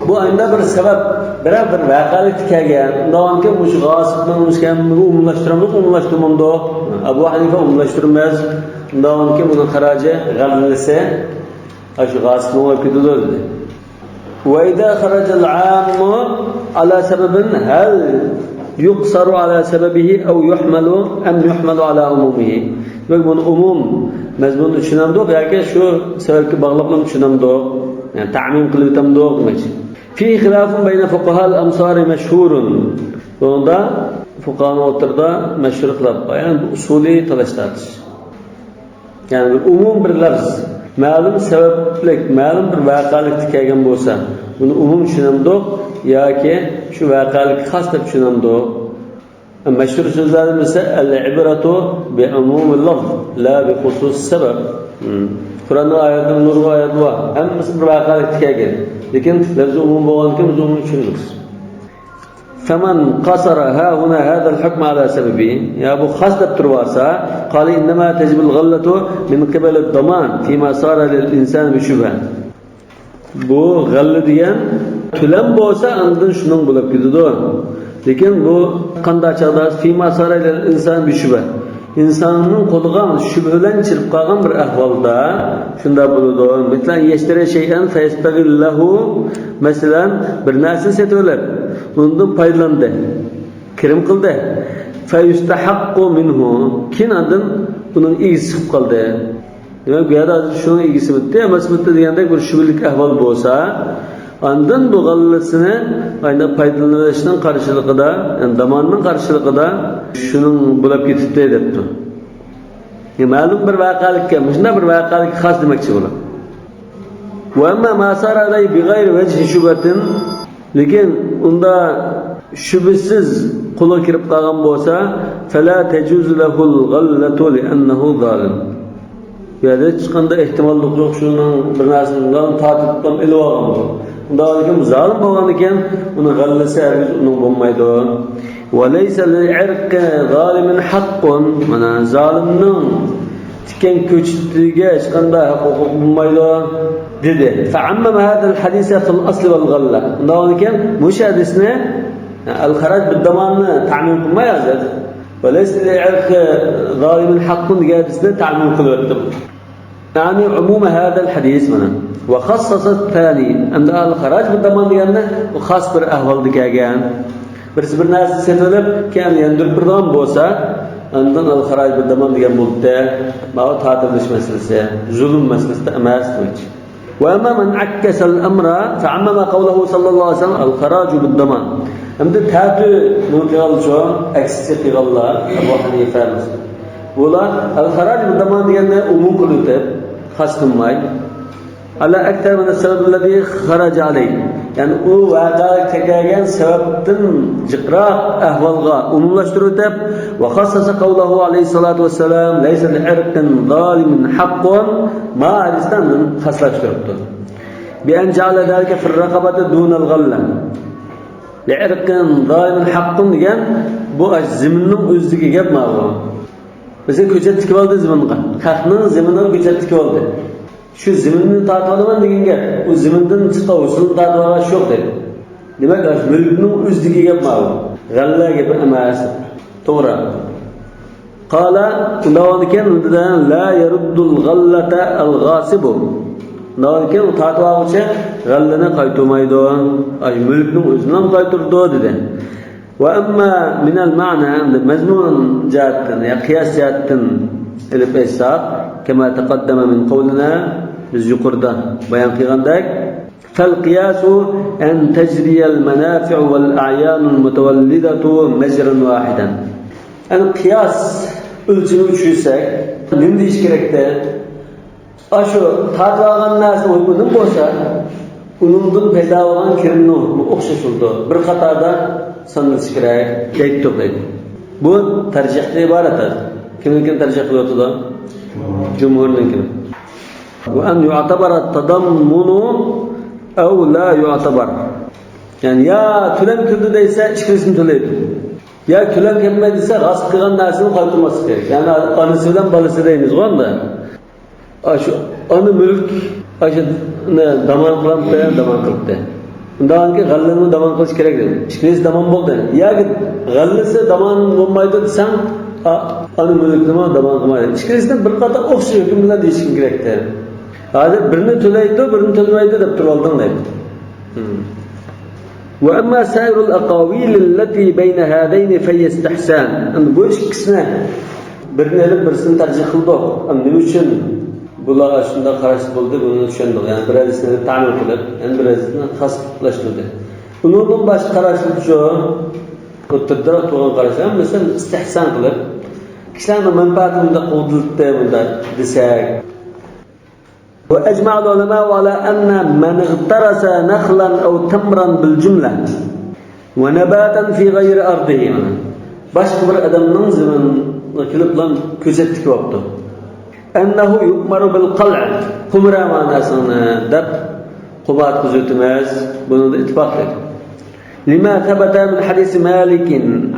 بۇ ئەمدى بىر سەۋەب، بىرەر بىر ۋەقەلىكتە كەلگەن. ئۇنداقكەن مۇشۇ غاسىبنىڭ مۇشۇ ئومۇملاشتۇرامدۇق، ئومۇملاشتۇرمامدۇ؟ ئەبۇ ھەنىفە ئومۇملاشتۇرماس. ئۇنداقكەن بۇنىڭ خىراجى، غەللىسى ئاشۇ غاسىبنىڭ بولۇپ كېتىدۇ دېدى. وإذا خرج العام على سبب هل يقصر على سببه أو يحمل أم يحمل على عمومه؟ دېمەك، بۇنى ئومۇم مەزمۇندا چۈشىنەمدۇق ياكى شۇ سەۋەبكە باغلاپلا چۈشىنەمدۇق؟ يەنى تەمىم قىلىۋېتەمدۇق دېمەكچى. فيه خلاف بين فقهاء الأمصار مشهور. بۇنىڭدا فۇقاھانىڭ ئوتتۇرىدا مەشھۇر خىلاپ بار. يەنى بۇ ئۇسۇلىي تالاش-تارتىش. يەنى بىر ئومۇم بىر لەفز، مەلۇم سەۋەبلىك، مەلۇم بىر ۋەقەلىكتە كەلگەن بولسا، بۇنى ئومۇم چۈشىنەمدۇق ياكى شۇ ۋەقەلىككە خاس دەپ چۈشىنەمدۇق؟ مەشھۇر سۆزلەردىن بىرسى، العبرة بعموم اللفظ لا بخصوص السبب. مم. قۇرئاننىڭ ئايەتلىرى نۇرغۇن ئايەت بار. ھەممىسى بىر ۋەقەلىكتە كەلگەن. لېكىن لەفزى ئومۇم بولغاندىكىن بىز ئومۇم چۈشىنىمىز. فمن قصر ها هنا هذا الحكم على سببه، يا بۇ خاس دەپ تۇرۇۋالسا، قال إنما تجب الغلة من قبل الضمان فيما صار للإنسان بشبهة. بۇ غەللە دېگەن تۆلەم بولسا، ئاندىن شۇنىڭ بولۇپ كېتىدۇ. لېكىن بۇ قانداق چاغدا؟ فيما صار للإنسان بشبهة. ئىنساننىڭ قولىغا شۈبھە بىلەن چىرىپ قالغان بىر ئەھۋالدا شۇنداق بولىدۇ. مثل أن يشتري شيئا فيستغله، مەسىلەن، بىر نەرسىنى سېتىۋېلىپ، ئۇنىڭدىن پايدىلاندى، كىرىم قىلدى. فيستحق منه، كېيىن ئاندىن ئۇنىڭ ئىگىسى چىقىپ قالدى. دېمەك، بۇ يەردە ھازىر شۇنىڭ ئىگىسىمىتى، ئەمەسمىتى دېگەندەك بىر شۈبھىلىك ئەھۋال بولسا، ئاندىن بۇ غەللىسىنى ئاينا پايدىلىنىشنىڭ قارشىلىقىدا، يەنى داماننىڭ قارشىلىقىدا شۇنىڭ بولاپ كېتىپتۇ دەپتۇ. يەنى مەلۇم بىر ۋەقەلىككە، مۇشۇنداق بىر ۋەقەلىككە خاس دېمەكچى بۇلار. وأما ما صار عليه بغير وجه شبهة، لېكىن ئۇندا شۈبھىسىز قولىغا كىرىپ قالغان بولسا، فلا تجوز له الغلة لأنه ظالم. بۇ يەردە ھېچقانداق ئېھتىماللىق يوق، شۇنىڭ بىر نەرسىنى تارتىپ ئېلىپ ئالغان بولىدۇ. ئۇنداق ئىكەن، زالىم بولغان ئىكەن، ئۇنىڭ غەللىسى ھەرگىز ئۇنىڭ بولمايدۇ. وليس لعرق ظالم حق، مانا، زالىمنىڭ تىكەن كۆچىتىگە ھېچقانداق ھەق ھوقۇق بولمايدۇ، دېدى. فعمم هذا الحديث في الأصل والغلة. ئۇنداق ئىكەن، مۇشۇ ھەدىسنى الخراج بالضماننى تەمىم قىلماي ھازىر، وليس لعرق ظالم حق دېگەن ھەدىسنى تەمىم قىلىۋەتتى. يعني عموم هذا الحديث مانا. وخصص الثاني. ئەمدى الخراج بالضمان دېگەندە بۇ خاس بىر ئەھۋالدا كەلگەن. بىرسى بىر نەرسە سېتىۋېلىپ، كېيىن ياندۇرۇپ بېرىدىغان بولسا، ئاندىن الخراج بالضمان دېگەن بولۇپتۇ. ماۋۇ تارتىۋېلىش مەسىلىسى، زۇلۇم مەسىلىسى ئەمەس دېمەكچى. وأما من عكس الأمر فعمم قوله صلى الله عليه وسلم الخراج بالضمان. ئەمدى تەتۈر نېمە قىلغانلىچۇ؟ ئەكسىچە قىلغانلار، ئەبۇ ھەنىفە مەسىلەن. بۇلار الخراج بالضمان دېگەننى ئومۇم قىلىۋېتىپ، خاس قىلماي، على أكثر من السبب الذي خرج عليه. يەنى ئۇ ۋەقەگە كەلگەن سەۋەبتىن جىقراق ئەھۋالغا ئومۇملاشتۇرۇۋېتىپ، وخصص قوله عليه الصلاة والسلام ليس لعرق ظالم حق، ما ھەدىستىن خاسلاشتۇرۇپتۇ. بأن جعل ذلك في الرقبة دون الغلة. لعرق ظالم حق دېگەن بۇ ئاشۇ زېمىننىڭ ئۆزىدىكى گەپ ماۋۇ. مەسىلەن، كۆچەت تىكىۋالدى زېمىنغا. خەقنىڭ زېمىنىغا كۆچەت تىكىۋالدى. شۇ زېمىننى تارتىۋالىمەن دېگەن گەپ. ئۇ زېمىندىن چىققان ھوسۇلنى تارتىۋالغان ئىش يوق دەيدۇ. دېمەك، ئاشۇ مۈلۈكنىڭ ئۆزىدىكى گەپ ماۋۇ. غەللە گېپى ئەمەس. توغرا. قال، ئۇنداق بولغاندىكىن، لا يرد الغلة الغاصب. ئۇنداق بولغاندىكىن، ئۇ تارتىۋالغۇچى غەللىنى قايتۇرمايدۇ. ئاشۇ مۈلۈكنىڭ ئۆزىنى قايتۇرىدۇ، دېدى. وأما من المعنى، مەزمۇن جەھەتتىن يا قىياس جەھەتتىن ئېلىپ ئېيتساق، كما تقدم من قولنا، بىز يۇقىرىدا بايان قىلغاندەك، فالقياس أن تجري المنافع والأعيان المتولدة مجرى واحدا. يەنى قىياس ئۆلچىمىگە چۈشۈرسەك، نېمە دېيىش كېرەكتە؟ ئاشۇ تارتىۋالغان نەرسە ئۇنىڭ بولسا، ئۇنىڭدىن پەيدا بولغان كىرىمنىڭ ئوخشاش بولىدۇ. بىر قاتاردا سانىلىشى كېرەك دەيدۇ، دەيدۇ. بۇ تەرجىھتىن ئىبارەت ھازىر. كىمنىڭكىنى تەرجىھ قىلىۋاتىدۇ؟ جۇمھۇرنىڭكىنى. وأن يعتبر التضمن أو لا يعتبر. يەنى يا تۆلەم كىردى دەيسە، ئىككىلىسىنى تۆلەيدۇ. يا تۆلەم كەلمەيدۇ دېسە، غەسىپ قىلغان نەرسىنى قايتۇرماسلىق كېرەك. يەنى ئانىسى بىلەن بالىسى دەيمىزغۇ ئەمدى. ئاشۇ ئانا مۈلۈك، ئاشۇ دامان قىلامتى، دامان قىلىپتى. ئۇنداقكى غەللىنى دامان قىلىش كېرەك دېدى. ئىككىلىسى دامان بولدى. ياكى غەللىسى دامان بولمايدۇ دېسەڭ، ئا-، ئانا مۈلۈكنىمۇ دامان قىلمايدۇ. ئىككىلىسىنى بىر قاتار ئوخشاش ھۆكۈم بىلەن دېيىشكىن كېرەكتى. ھازىر بىرنى تۆلەيدۇ، بىرنى تۆلىمەيدۇ دەپ تۇرۇۋالدىڭ دەيدۇ. ھىم. وأما سائر الأقاويل التي بين هذين فهي استحسان. ئەمدى بۇ ئىككىسىنى بىرىنى ئېلىپ بىرسىنى تەرجىھ قىلدۇق. ئەمدى نېمە ئۈچۈن بۇلار شۇنداق قاراشتا بولدى، بۇنى چۈشەندۇق. يەنى بىر ھەدىسنى ئېلىپ تەمىل قىلىپ، يەنە بىر ھەدىسنى خاسلاشتۇردى. ئۇنىڭدىن باشقا قاراشلىرىچۇ، ئوتتۇرىدا تۇرغان قاراشلار، مەسىلەن، ئىستىھسان قىلىپ، كىشىلەرنىڭ مەنپەئەتىنى مۇنداق قوغدىلىدۇ، مۇنداق دېسەك. وأجمع العلماء على أن من اغترس نخلا أو تمرا بالجملة ونباتا في غير أرضه، باشقا بىر ئادەمنىڭ زېمىنىغا كېلىپلا كۆچەت تىكىۋاپتۇ. أنه يؤمر بالقلع، قومۇرا مەناسىنى دەپ قومۇراتقۇزۇۋېتىمىز، بۇنىڭدا ئىتتىپاق دەيدۇ. لما ثبت من حديث مالك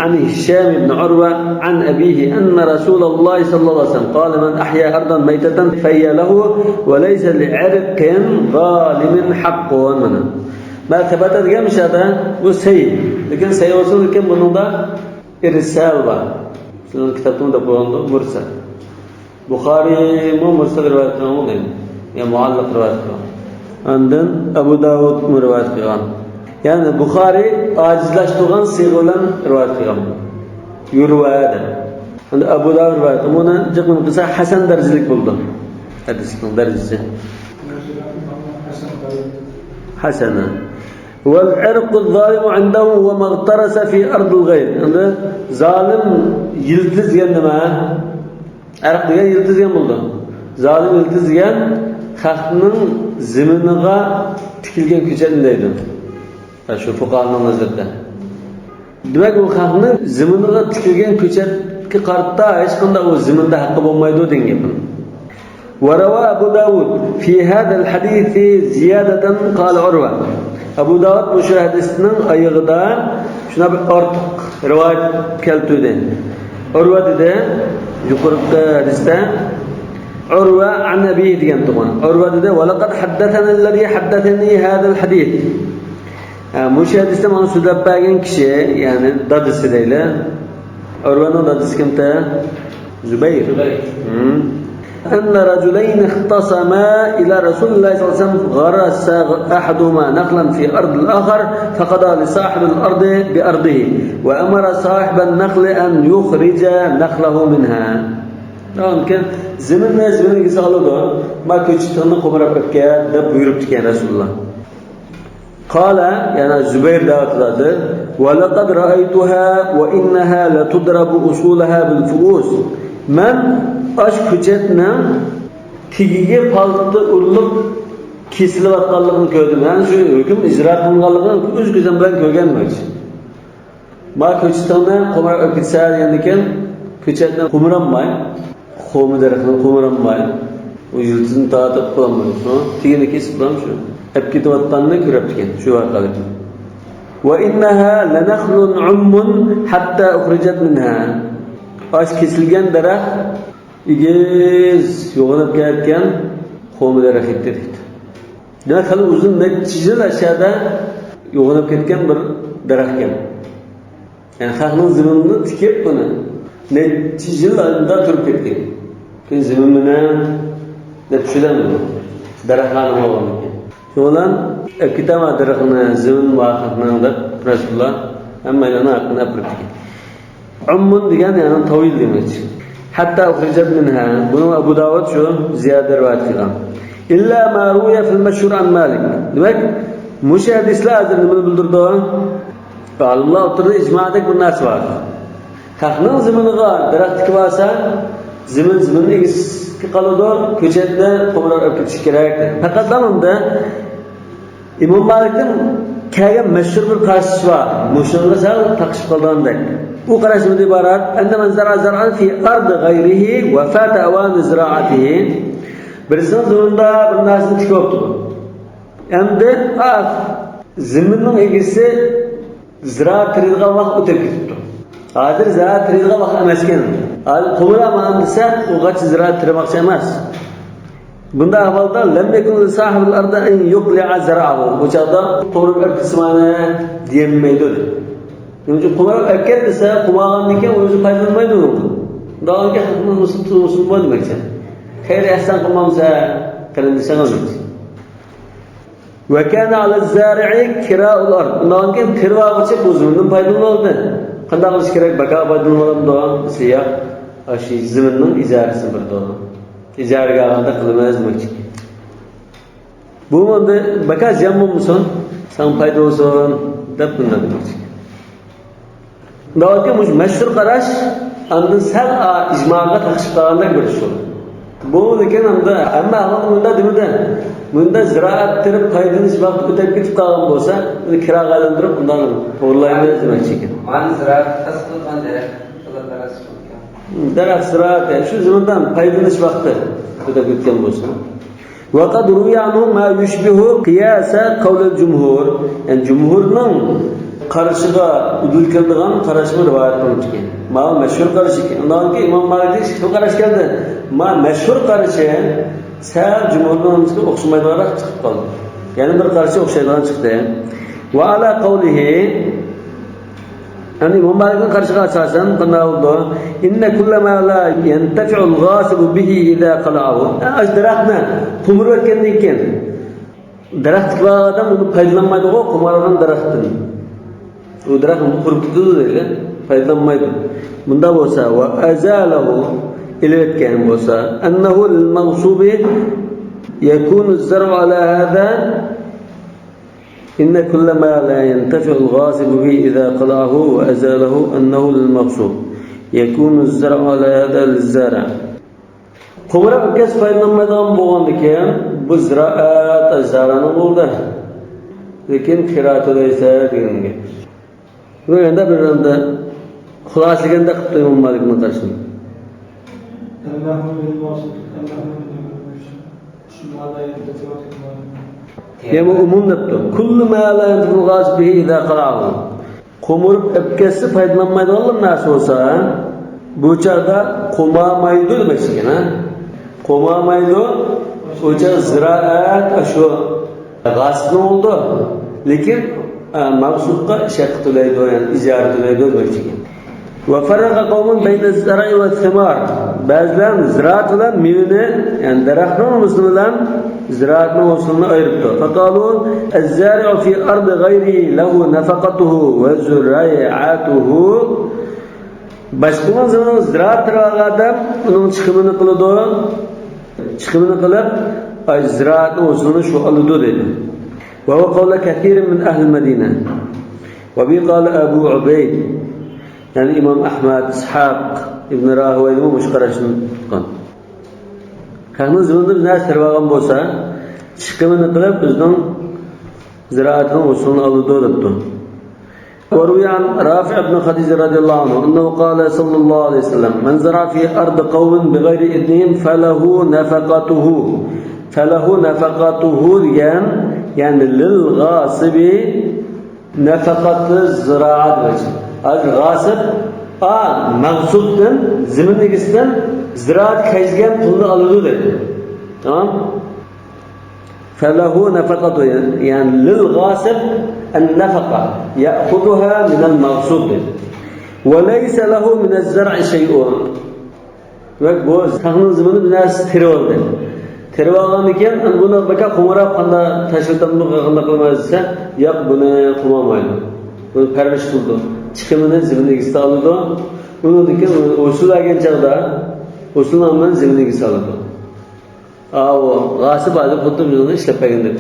عن هشام بن عروة عن أبيه أن رسول الله صلى الله عليه وسلم قال: من أحيا أرضا ميتة فهي له وليس لعرق ظالم حق. مانا. ما ثبت دېگەن مۇشۇ يەردە بۇ سەھىھ. لېكىن سەھىھ بولسا، لېكىن بۇنىڭدا ئىرسال بار. شۇنىڭ كىتابتىمۇ دەپ قويغاندۇ، مۇرسەل. بۇخارىيمۇ مۇرسەل رىۋايەت قىلغان دەيدۇ. يا مۇئەللەق رىۋايەت قىلغان. ئاندىن ئەبۇ داۋۇدمۇ رىۋايەت قىلغان. يەنى بۇخارىي ئاجىزلاشتۇرغان سىيغە بىلەن رىۋايەت قىلغان. يۇرۋا دەپ. ئەمدى ئەبۇ داۋۇد رىۋايەت قىلغان. بۇنى جىق قىلسا ھەسەن دەرىجىلىك بولىدۇ. ھەدىسنىڭ دەرىجىسى. ھەسەن. والعرق الظالم عنده هو ما اغترس في أرض الغير. ئەمدى زالىم يىلتىز دېگەن نېمە؟ ئەرق دېگەن يىلتىز دېگەن بولىدۇ. زالىم يىلتىز دېگەن خەقنىڭ زېمىنىغا تىكىلگەن كۆچەتنى دەيدۇ. شۇ پۇقاھانىڭ نەزىرىدە. دېمەك، ئۇ خەقنىڭ زېمىنىغا تىكىلگەن كۆچەتكە قارىتا ھېچقانداق ئۇ زېمىندا ھەققى بولمايدۇ دېگەن گەپ. وروى أبو داود في هذا الحديث زيادة، قال عروة. ئەبۇ داۋۇد مۇشۇ ھەدىسنىڭ ئايىغىدا شۇنداق بىر ئارتۇق رىۋايەت كەلتۈردى. ئۇرۋا دېدى، يۇقىرىقى ھەدىستە ئۇرۋا عن أبيه دېگەن تۇغۇن. ئۇرۋا دېدى، ولقد حدثني الذي حدثني هذا الحديث. ھە، مۇشۇ ھەدىستە ماڭا سۆزلەپ بەرگەن كىشى، يەنى دادىسى دەيلى. ئۇرۋانىڭ دادىسى كىمتى؟ زۇبەير. زۇبەير. ھىم. أن رجلين اختصما إلى رسول الله صلى الله عليه وسلم، غرس أحدهما نخلا في أرض الآخر، فقضى لصاحب الأرض بأرضه، وأمر صاحب النخل أن يخرج نخله منها. داۋامكى، زېمىننى زېمىن ئىگىسى ئالىدۇ، ما كۆچىتىڭنى قومۇراپ ئەپكەل دەپ بۇيرۇپتىكەن رەسۇلۇللا. قال، يەنى زۇبەير دەۋاتىدۇ، ولقد رأيتها وإنها لتضرب أصولها بالفؤوس. مەن ئاشۇ كۆچەتنىڭ تېگىگە پالتا ئۇرۇلۇپ كېسىلىۋاتقانلىقىنى كۆردۈم. يەنى شۇ ھۆكۈم ئىجرا قىلىنغانلىقىنى ئۆز كۆزۈم بىلەن كۆرگەنمەن. ما كۆچىتىڭنى قومۇراپ ئەكەتسە دېگەندىكىن، كۆچەتنى قومۇراماي، خورما دەرىخىنى قومۇراماي، ئۇ يىلتىزىنى تارتىپ قىلالمايدۇ، تېگىنى كېسىپ قىلام شۇ. ئەپ كېتىۋاتقاننى كۆرەپتىكەن شۇ ۋەقەدە. وإنها لنخل عم حتى أخرجت منها. ئاشۇ كېسىلگەن دەرەخ ئېگىز يوغىناپ كەتكەن خورما دەرەخ ئىدى دەيدۇ. دېمەك، خېلى ئۇزۇن، نەچچە يىل ئەشەدە يوغىناپ كەتكەن بىر دەرەخكەن. يەنى خەقنىڭ زېمىنىنى تىكىپ، بۇنى نەچچە يىل ئالدىدا تۇرۇپ كەتكەن. كېيىن زېمىن مېنىڭ دەپ چۈشىدۇ دەرەخلەرنى ئالغاندىن كېيىن. شۇنىڭ بىلەن ئەكىتەما دەرەخنى، زېمىن مۇھەققىقنىڭ دەپ رەسۇلۇللا ھەممەيلەننىڭ ھەققىنى ئەپ بېرىپتىكەن. عم دېگەن يەنى تاۋۇل دېمەكچى. حتى أخرجت منها. بۇنى ئەبۇ داۋۇد شۇ زىيادە رىۋايەت قىلغان. إلا ما روي في المشهور عن مالك. دېمەك، مۇشۇ ھەدىسلەر ھازىر نېمىنى بىلدۈرىدۇ؟ ئالىملار ئوتتۇرىدا ئىجمادەك بىر نەرسە بار. خەقنىڭ زېمىنىغا دەرەخ تىكىۋالسا، زېمىن زېمىننىڭ ئىگىسىگە قالىدۇ، كۆچەتنى قومۇراپ ئېلىپ كېتىشى كېرەك. پەقەت ئۇندا ئىمام مالىكتىن كەلگەن مەشھۇر بىر قارىشى بار. مۇشۇنىڭغا سەل تاقىشىپ قالىدىغاندەك. ئۇ قاراش نېمىدىن ئىبارەت؟ أن من زرع زرعا في أرض غيره وفات أوان زراعته. بىرسىنىڭ زېمىنىدا بىر نەرسىنى تىكىۋاپتۇ. ئەمدى، ئا، زېمىننىڭ ئىگىسى زىرائەت تېرىيدىغان ۋاقىت ئۆتۈپ كېتىپتۇ. ھازىر زىرائەت تېرىيدىغان ۋاقىت ئەمەسكەن. ھازىر قومۇراپ ماڭىمەن دېسە، ئۇ غاچ زىرائەت تېرىماقچى ئەمەس. بۇنداق ئەھۋالدا لم يكن لصاحب الأرض أن يقلع زرعه. بۇ چاغدا قومۇرۇپ ئەپ كېتىسىمانە دېيەلمەيدۇ. نېمە ئۈچۈن؟ قومۇراپ ئەپ كەت دېسە، قومالغاندىن كېيىن ئۇ ئۆزى پايدىلانمايدۇ ئۇنىڭدىن. ئۇنداق بولغاندىكىن خەقنىڭ مۇسۇلمان بولمايدۇ دېمەكچى. خەير ئەھسەن قىلمامسەن، قېرىندىشىڭىز دېمەكچى. وكان على الزارع كراء الأرض. ئۇنداقتىن كېيىن تېرىۋالغۇچى بۇ زېمىندىن پايدىلىنىۋالدى. قانداق قىلىش كېرەك؟ بەكا پايدىلىنىۋالامدۇ دېسە، ياق، ئاشۇ زېمىننىڭ ئىجارىسىنى بېرىدۇ. ئىجارىگە ئالغاندا قىلىمىز دېمەكچى. بۇ ئەمدى بەكا زىيان بولمىسۇن، ساڭا پايدا بولسۇن دەپ بۇنداق دېمەكچى. دەۋاتكەن مۇشۇ مەشھۇر قاراش ئاندىن سەل ئىجماغا تاقىشىپ قالغاندەك بىر ئىش بولدى. بۇ لېكىن ئەمدى ھەممە ئەھۋالدا مۇنداق دېمىدى. مۇنداق زىرائەت تېرىپ پايدىلىنىش ۋاقتى ئۆتۈپ كېتىپ قالغان بولسا، بۇنى كىراغا ئايلاندۇرۇپ ئۇنداق توغرىلايمىز دېمەكچى ئىكەن. مانا زىرائەت خاس قىلغان دەرەخ قىلىپ بەرسە بولىدىكەن. دەرەخ زىرائەت، شۇ زېمىندىن پايدىلىنىش ۋاقتى ئۆتۈپ كەتكەن بولسا. وقد روي عنه ما يشبه قياس قول الجمهور. يەنى جۇمھۇرنىڭ قارىشىغا ئۇدۇل كېلىدىغان قاراشمۇ رىۋايەت قىلىنىپتىكەن. ماۋۇ مەشھۇر قارىشى ئىكەن. ئۇنداق ئىمام مالىكتىن ئىككى خىل قاراش كەلدى. ما مەشھۇر قارىشى سەل جۇمھۇرنىڭ ئوخشىمايدىغانراق چىقىپ قالدى. يەنە بىر قارىشى ئوخشايدىغان چىقتى. وعلى قوله، يەنى ئىمام مالىكنىڭ قارىشىغا ئاساسەن قانداق بولىدۇ؟ إن كل ما لا ينتفع الغاصب به إذا قلعه. ئاشۇ دەرەخنى قومۇرۇۋەتكەندىن كېيىن، دەرەخ تىكىۋالغان ئادەم ئۇنى پايدىلانمايدىغۇ، قومارغان دەرەختىن. ئۇ دەرەخ قۇرۇپ كېتىدۇ دەيدۇ، پايدىلانمايدۇ. مۇنداق بولسا، وأزاله، ئېلىۋەتكەن بولسا، أنه للمغصوب يكون الزرع على هذا إن كل ما لا ينتفع الغاصب به إذا قلعه وأزاله أنه للمغصوب يكون الزرع على هذا للزارع. قومۇراپ ئۆتكەزسە پايدىلانمايدىغان بولغاندىكىن، بۇ زىرائەت زارانىڭ بولدى. لېكىن كىرا تۆلەيسە دېگەن گەپ. بۇ يەردە بىر ئەمدى خۇلاسىلىگەندەك قىلىپتۇ ئىمام مالىكنىڭ قارىشىنى. يەنى ئۇمۇم دەپتۇ. كل ما لا ينتفع الغاصب به إذا قلعه. قومۇرۇپ ئەپ كەتسە پايدىلانمايدىغان نەرسە بولسا، بۇ چاغدا قومامايدۇ دېمەكچى ئىكەن، ھە؟ قومامايدۇ، ئۇ چاغ زىرائەت، ئاشۇ غاسىبنىڭ بولىدۇ. لېكىن، ئە، مەغسۇبقا شەققە تۆلەيدۇ، يەنى ئىجارە تۆلەيدۇ دېمەكچى ئىكەن. وفرق قوم بين الزرع والثمار. بەزىلەر زىرائەت بىلەن مېۋىنى، يەنى دەرەخنىڭ مېۋىسى بىلەن زىرائەتنىڭ ھوسۇلىنى ئايرىپتۇ. فقالوا الزارع في أرض غيره له نفقته وزريعته. باشقىنىڭ زېمىنىنى زىرائەت تېرىۋالغان ئادەم ئۇنىڭ چىقىمىنى قىلىدۇ. چىقىمىنى قىلىپ، ئاي، زىرائەتنىڭ ھوسۇلىنى شۇ ئالىدۇ دەيدۇ. وهو قول كثير من أهل المدينة. وبه قال أبو عبيد. يەنى ئىمام ئەھمەد، ئىسھاق ئىبن راھۇۋەينىمۇ مۇشۇ قاراشنى تۇتقان. خەقنىڭ زېمىنىدا بىر نەرسە تېرىۋالغان بولسا، چىقىمىنى قىلىپ، ئۆزىنىڭ زىرائىتىنىڭ ھوسۇلىنى ئالىدۇ دەپتۇ. وروي عن رافع بن خديج رضي الله عنه أنه قال صلى الله عليه وسلم: من زرع في أرض قوم بغير إذنهم فله نفقته. فله نفقته دېگەن، يەنى للغاصب نفقة الزراعة دېمەكچى. ھازىر غاسىب، ئا، مەغسۇبتىن، زېمىن ئىگىسىدىن زىرائەت خەجلىگەن پۇلنى ئالىدۇ دەيدۇ. تامام؟ فله نفقة، يەنى للغاصب النفقة، يأخذها من المغصوب. وليس له من الزرع شيء. دېمەك، بۇ خەقنىڭ زېمىنىنى بىر نەرسە تېرىۋالدى. تېرىۋالغاندىن كېيىن، بۇنى بەكا قومۇراپ، قانداق تاشلىتامدۇ، قانداق قىلىمىز دېسە، ياق، بۇنى قومامايدۇ. بۇنى پەرۋىش قىلىدۇ. چىقىمىنى زېمىن ئىگىسى ئالىدۇ. ئۇنىڭدىن كېيىن ھوسۇل بەرگەن چاغدا، ھوسۇلنى ئالمىدىن زېمىن ئىگىسى ئالىدۇ. ئاۋۇ غاسىب ھازىر خۇددى بىزنى ئىشلەپ بەرگەندەك.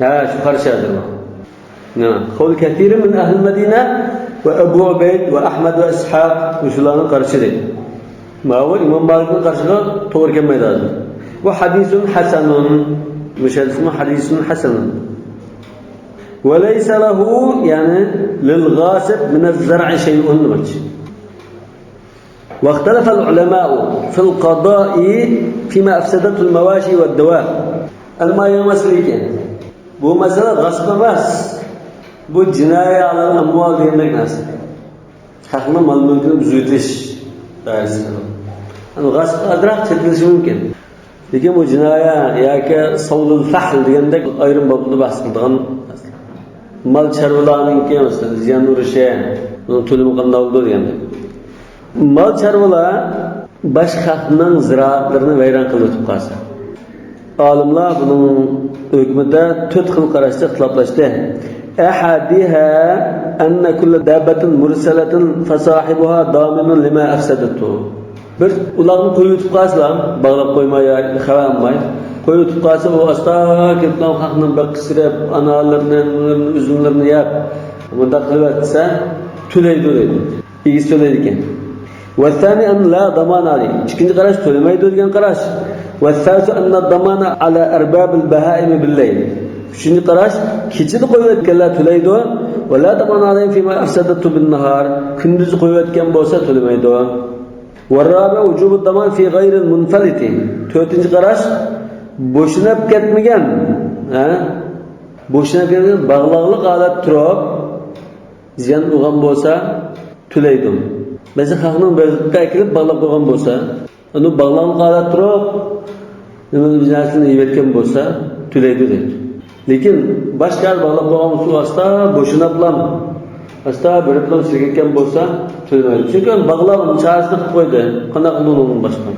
ھە، شۇ قارىشى ھازىر. نعم. قول كثير من أهل المدينة وأبو عبيد وأحمد وإسحاق، مۇشۇلارنىڭ قارىشى دەيدۇ. ماۋۇ ئىمام مالىكنىڭ قارىشىغا توغرا كەلمەيدۇ ھازىر. وحديث حسن، مۇشۇ ھەدىسمۇ حديث حسن. وليس له، يەنى للغاصب من الزرع شيء دېمەكچى. واختلف العلماء في القضاء فيما أفسدته المواشي والدواب. ئەمما يەنە مەسىلە ئىكەن. بۇ مەسىلە غەسىپ ئەمەس. بۇ جىنايە ئەلەل ئەمۋال دېگەندەك نەرسە. خەقنىڭ مال-مۈلكىنى بۇزۇۋېتىش دائىرىسىدە. يەنى غەسىپ ئازراق چەتلىشى مۇمكىن. لېكىن بۇ جىنايە ياكى سەۋدۇل فەھل دېگەندەك ئايرىم بابتا بەھس قىلىدىغان مال چارۋىلارنىڭكى، مەسىلەن، زىيان ئۇرۇشى، بۇنىڭ تۆلىمى قانداق بولىدۇ دېگەندەك. مال چارۋىلار باشقا خەقنىڭ زىرائەتلىرىنى ۋەيران قىلىۋېتىپ قالسا، ئالىملار بۇنىڭ ھۆكمىدە تۆت خىل قاراشتا ئىختىلاپلاشتى. أحدها أن كل دابة مرسلة فصاحبها ضامن لما أفسدته. بىر ئۇلاغنى قويۇۋېتىپ قالسىلا، باغلاپ قويماي يا خەۋەر ئالماي قويۇۋېتىپ قالسا، ئۇ ئاستا كېلىپ خەقنى بېقىشتۇرۇپ، ئانارلىرىنى، ئۈزۈملىرىنى يەپ، مۇنداق قىلىۋەتسە، تۆلەيدۇ دەيدۇ. ئىگىسى تۆلەيدىكەن. والثاني أن لا ضمان عليه. ئىككىنچى قاراش تۆلىمەيدۇ دېگەن قاراش. والثالث أن الضمان على أرباب البهائم بالليل. ئۈچىنچى قاراش، كېچىدە قويۇۋەتكەنلەر تۆلەيدۇ. ولا ضمان عليهم فيما أفسدته بالنهار. كۈندۈزدە قويۇۋەتكەن بولسا تۆلىمەيدۇ. والرابع وجوب الضمان في غير المنفلت. تۆتىنچى قاراش، بوشىنىپ كەتمىگەن، ھە؟ بوشىنىپ كەتمىگەن، باغلاقلىق ھالەتتە تۇرۇپ، زىيان ئۇرغان بولسا، تۆلەيدۇ. مەسىلەن، خەقنىڭ بېغىققا ئەكېلىپ باغلاپ قويغان بولسا، ئۇنى باغلانغان ھالەتتە تۇرۇپ، نېمە، بىر نەرسىنى يەۋەتكەن بولسا، تۆلەيدۇ دەيدۇ. لېكىن باشقا يەردە باغلاپ قويغان بولسا، ئاستا بوشىنىپلا، ئاستا بېرىپلا سىرگەپ كەتكەن بولسا، تۆلىمەيدۇ. چۈنكى ئۇنى باغلاپ، چارىسىنى قىلىپ قويدى. قانداق قىلىدۇ ئۇنىڭدىن باشقا؟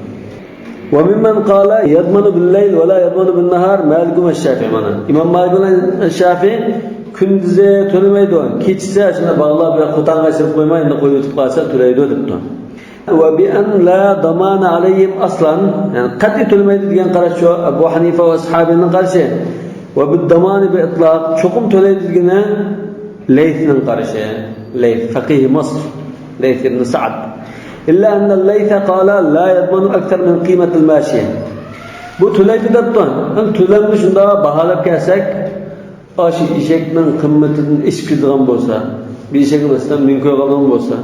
وممن قال يضمن بالليل ولا يضمن بالنهار مالك والشافعي. مانا ئىمام مالىك بىلەن شافىئى كۈندۈزى تۆلىمەيدۇ، كېچىسى شۇنداق باغلاپ يا قوتانغا سېلىپ قويماي، ئەمدى قويۇۋېتىپ قالسا تۆلەيدۇ دەپتۇ. وبأن لا ضمان عليهم أصلا، يەنى قەتئىي تۆلىمەيدۇ دېگەن قاراش شۇ، ئەبۇ ھەنىفە ۋە ئەسھابىنىڭ قارىشى. وبالضمان بإطلاق، چوقۇم تۆلەيدۇ دېگىنى لەيسنىڭ قارىشى. لەيس، فەقىھ مىسىر، لەيس ئىبن سەئد. إلا أن الليث قال لا يضمن أكثر من قيمة الماشية. بۇ تۆلەيدۇ دەپتۇ. ئەمدى تۆلەمنى شۇنداق باھالاپ كەلسەك، ئاشۇ ئېشەكنىڭ قىممىتىدىن ئېشىپ كېتىدىغان بولسا، بىر ئېشەكنى مەسىلەن مىڭ كويغا ئالغان بولسا،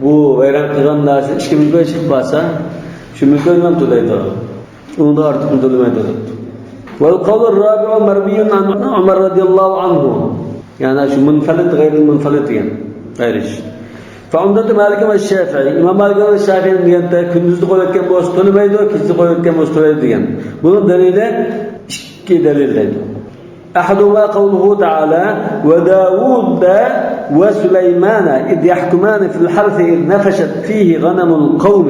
بۇ ۋەيران قىلغان نەرسە ئىككى مىڭ كوي چىقىپ قالسا، شۇ مىڭ كوينى ھەم تۆلەيدۇ. ئۇنىڭدىن ئارتۇقنى تۆلىمەيدۇ دەپتۇ. والقول الرابع مروي عن عمر رضي الله عنه. يەنى شۇ مۇنفەلىت، غەيرىل مۇنفەلىت دېگەن ئايرىش. فعمدة مالك والشافعي. ئىمام مالىك ۋە شافىئىنىڭ دېگەندە، كۈندۈزدە قويۇۋەتكەن بولسا تۆلىمەيدۇ، كېچىدە قويۇۋەتكەن بولسا تۆلەيدۇ دېگەن. بۇنىڭ دەلىلى ئىككى دەلىل دەيدۇ. أحدهما قوله تعالى: وداود وسليمان إذ يحكمان في الحرث إذ نفشت فيه غنم القوم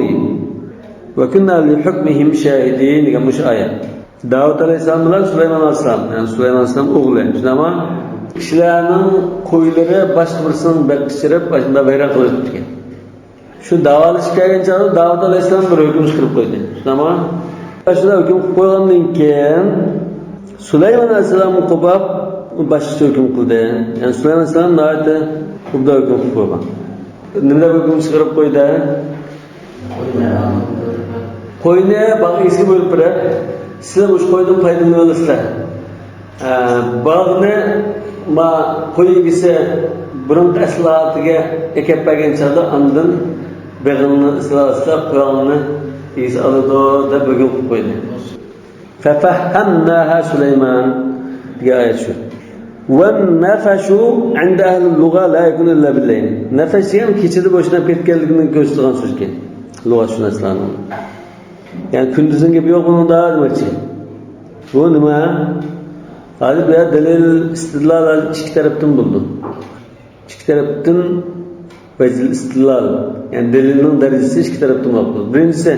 وكنا لحكمهم شاهدين دېگەن مۇشۇ ئايەت. داۋۇت ئەلەيھىسسالام بىلەن سۇلايمان ئەلەيھىسسالام، يەنى سۇلايمان ئەلەيھىسسالام ئوغلى، شۇنداقمۇ؟ كىشىلەرنىڭ قويلىرى باشقا بىرسىنىڭ بېقىشتۇرۇپ، ئاشۇنداق ۋەيران قىلىۋېتىپتىكەن. شۇ داۋالىشىپ كەلگەن چاغدا داۋۇت ئەلەيھىسسالام بىر ھۆكۈم چىقىرىپ قويدى. شۇنداقمۇ؟ شۇنداق ھۆكۈم قىلىپ قويغاندىن كېيىن، سۇلايمان ئەلەيھىسسالام قوپاپ باشقىچە ھۆكۈم قىلدى. يەنى سۇلايمان ئەلەيھىسسالام ناھايىتى ئوبدان ھۆكۈم قىلىپ قويغان. نېمە دەپ ھۆكۈم چىقىرىپ قويدى؟ قوينى باغ ئىگىسىگە بۆلۈپ بېرىپ، سىلەر مۇشۇ قويدىن پايدىلىنىۋالىسىلەر. ئە، باغنى ما قوي ئىگىسى بۇرۇنقى ئەسلى ھالىتىگە ئەكەپ بەرگەن چاغدا ئاندىن بېغىڭنى سىلەر ئالىسىلەر، قويۇڭنى ئىگىسى ئالىدۇ دەپ ھۆكۈم قىلىپ قويدى. ففهمناها سليمان دېگەن ئايەت شۇ. والنفش عند أهل اللغة لا يكون إلا بالليل. نەفەش دېگەن كېچىدە بوشىنىپ كەتكەنلىكىنى كۆرسىتىدىغان سۆزكەن. لۇغەتشۇناسلارنىڭ. يەنى كۈندۈزنىڭ گېپى يوق بۇنىڭدا دېمەكچى. بۇ نېمە؟ ھازىر بۇ يەردە دەلىل، ئىستىدلال ئىككى تەرەپتىن بولىدۇ. ئىككى تەرەپتىن ۋەجھىل ئىستىدلال، يەنى دەلىلنىڭ دەرىجىسى ئىككى تەرەپتىن بولۇپ قالىدۇ. بىرىنچىسى،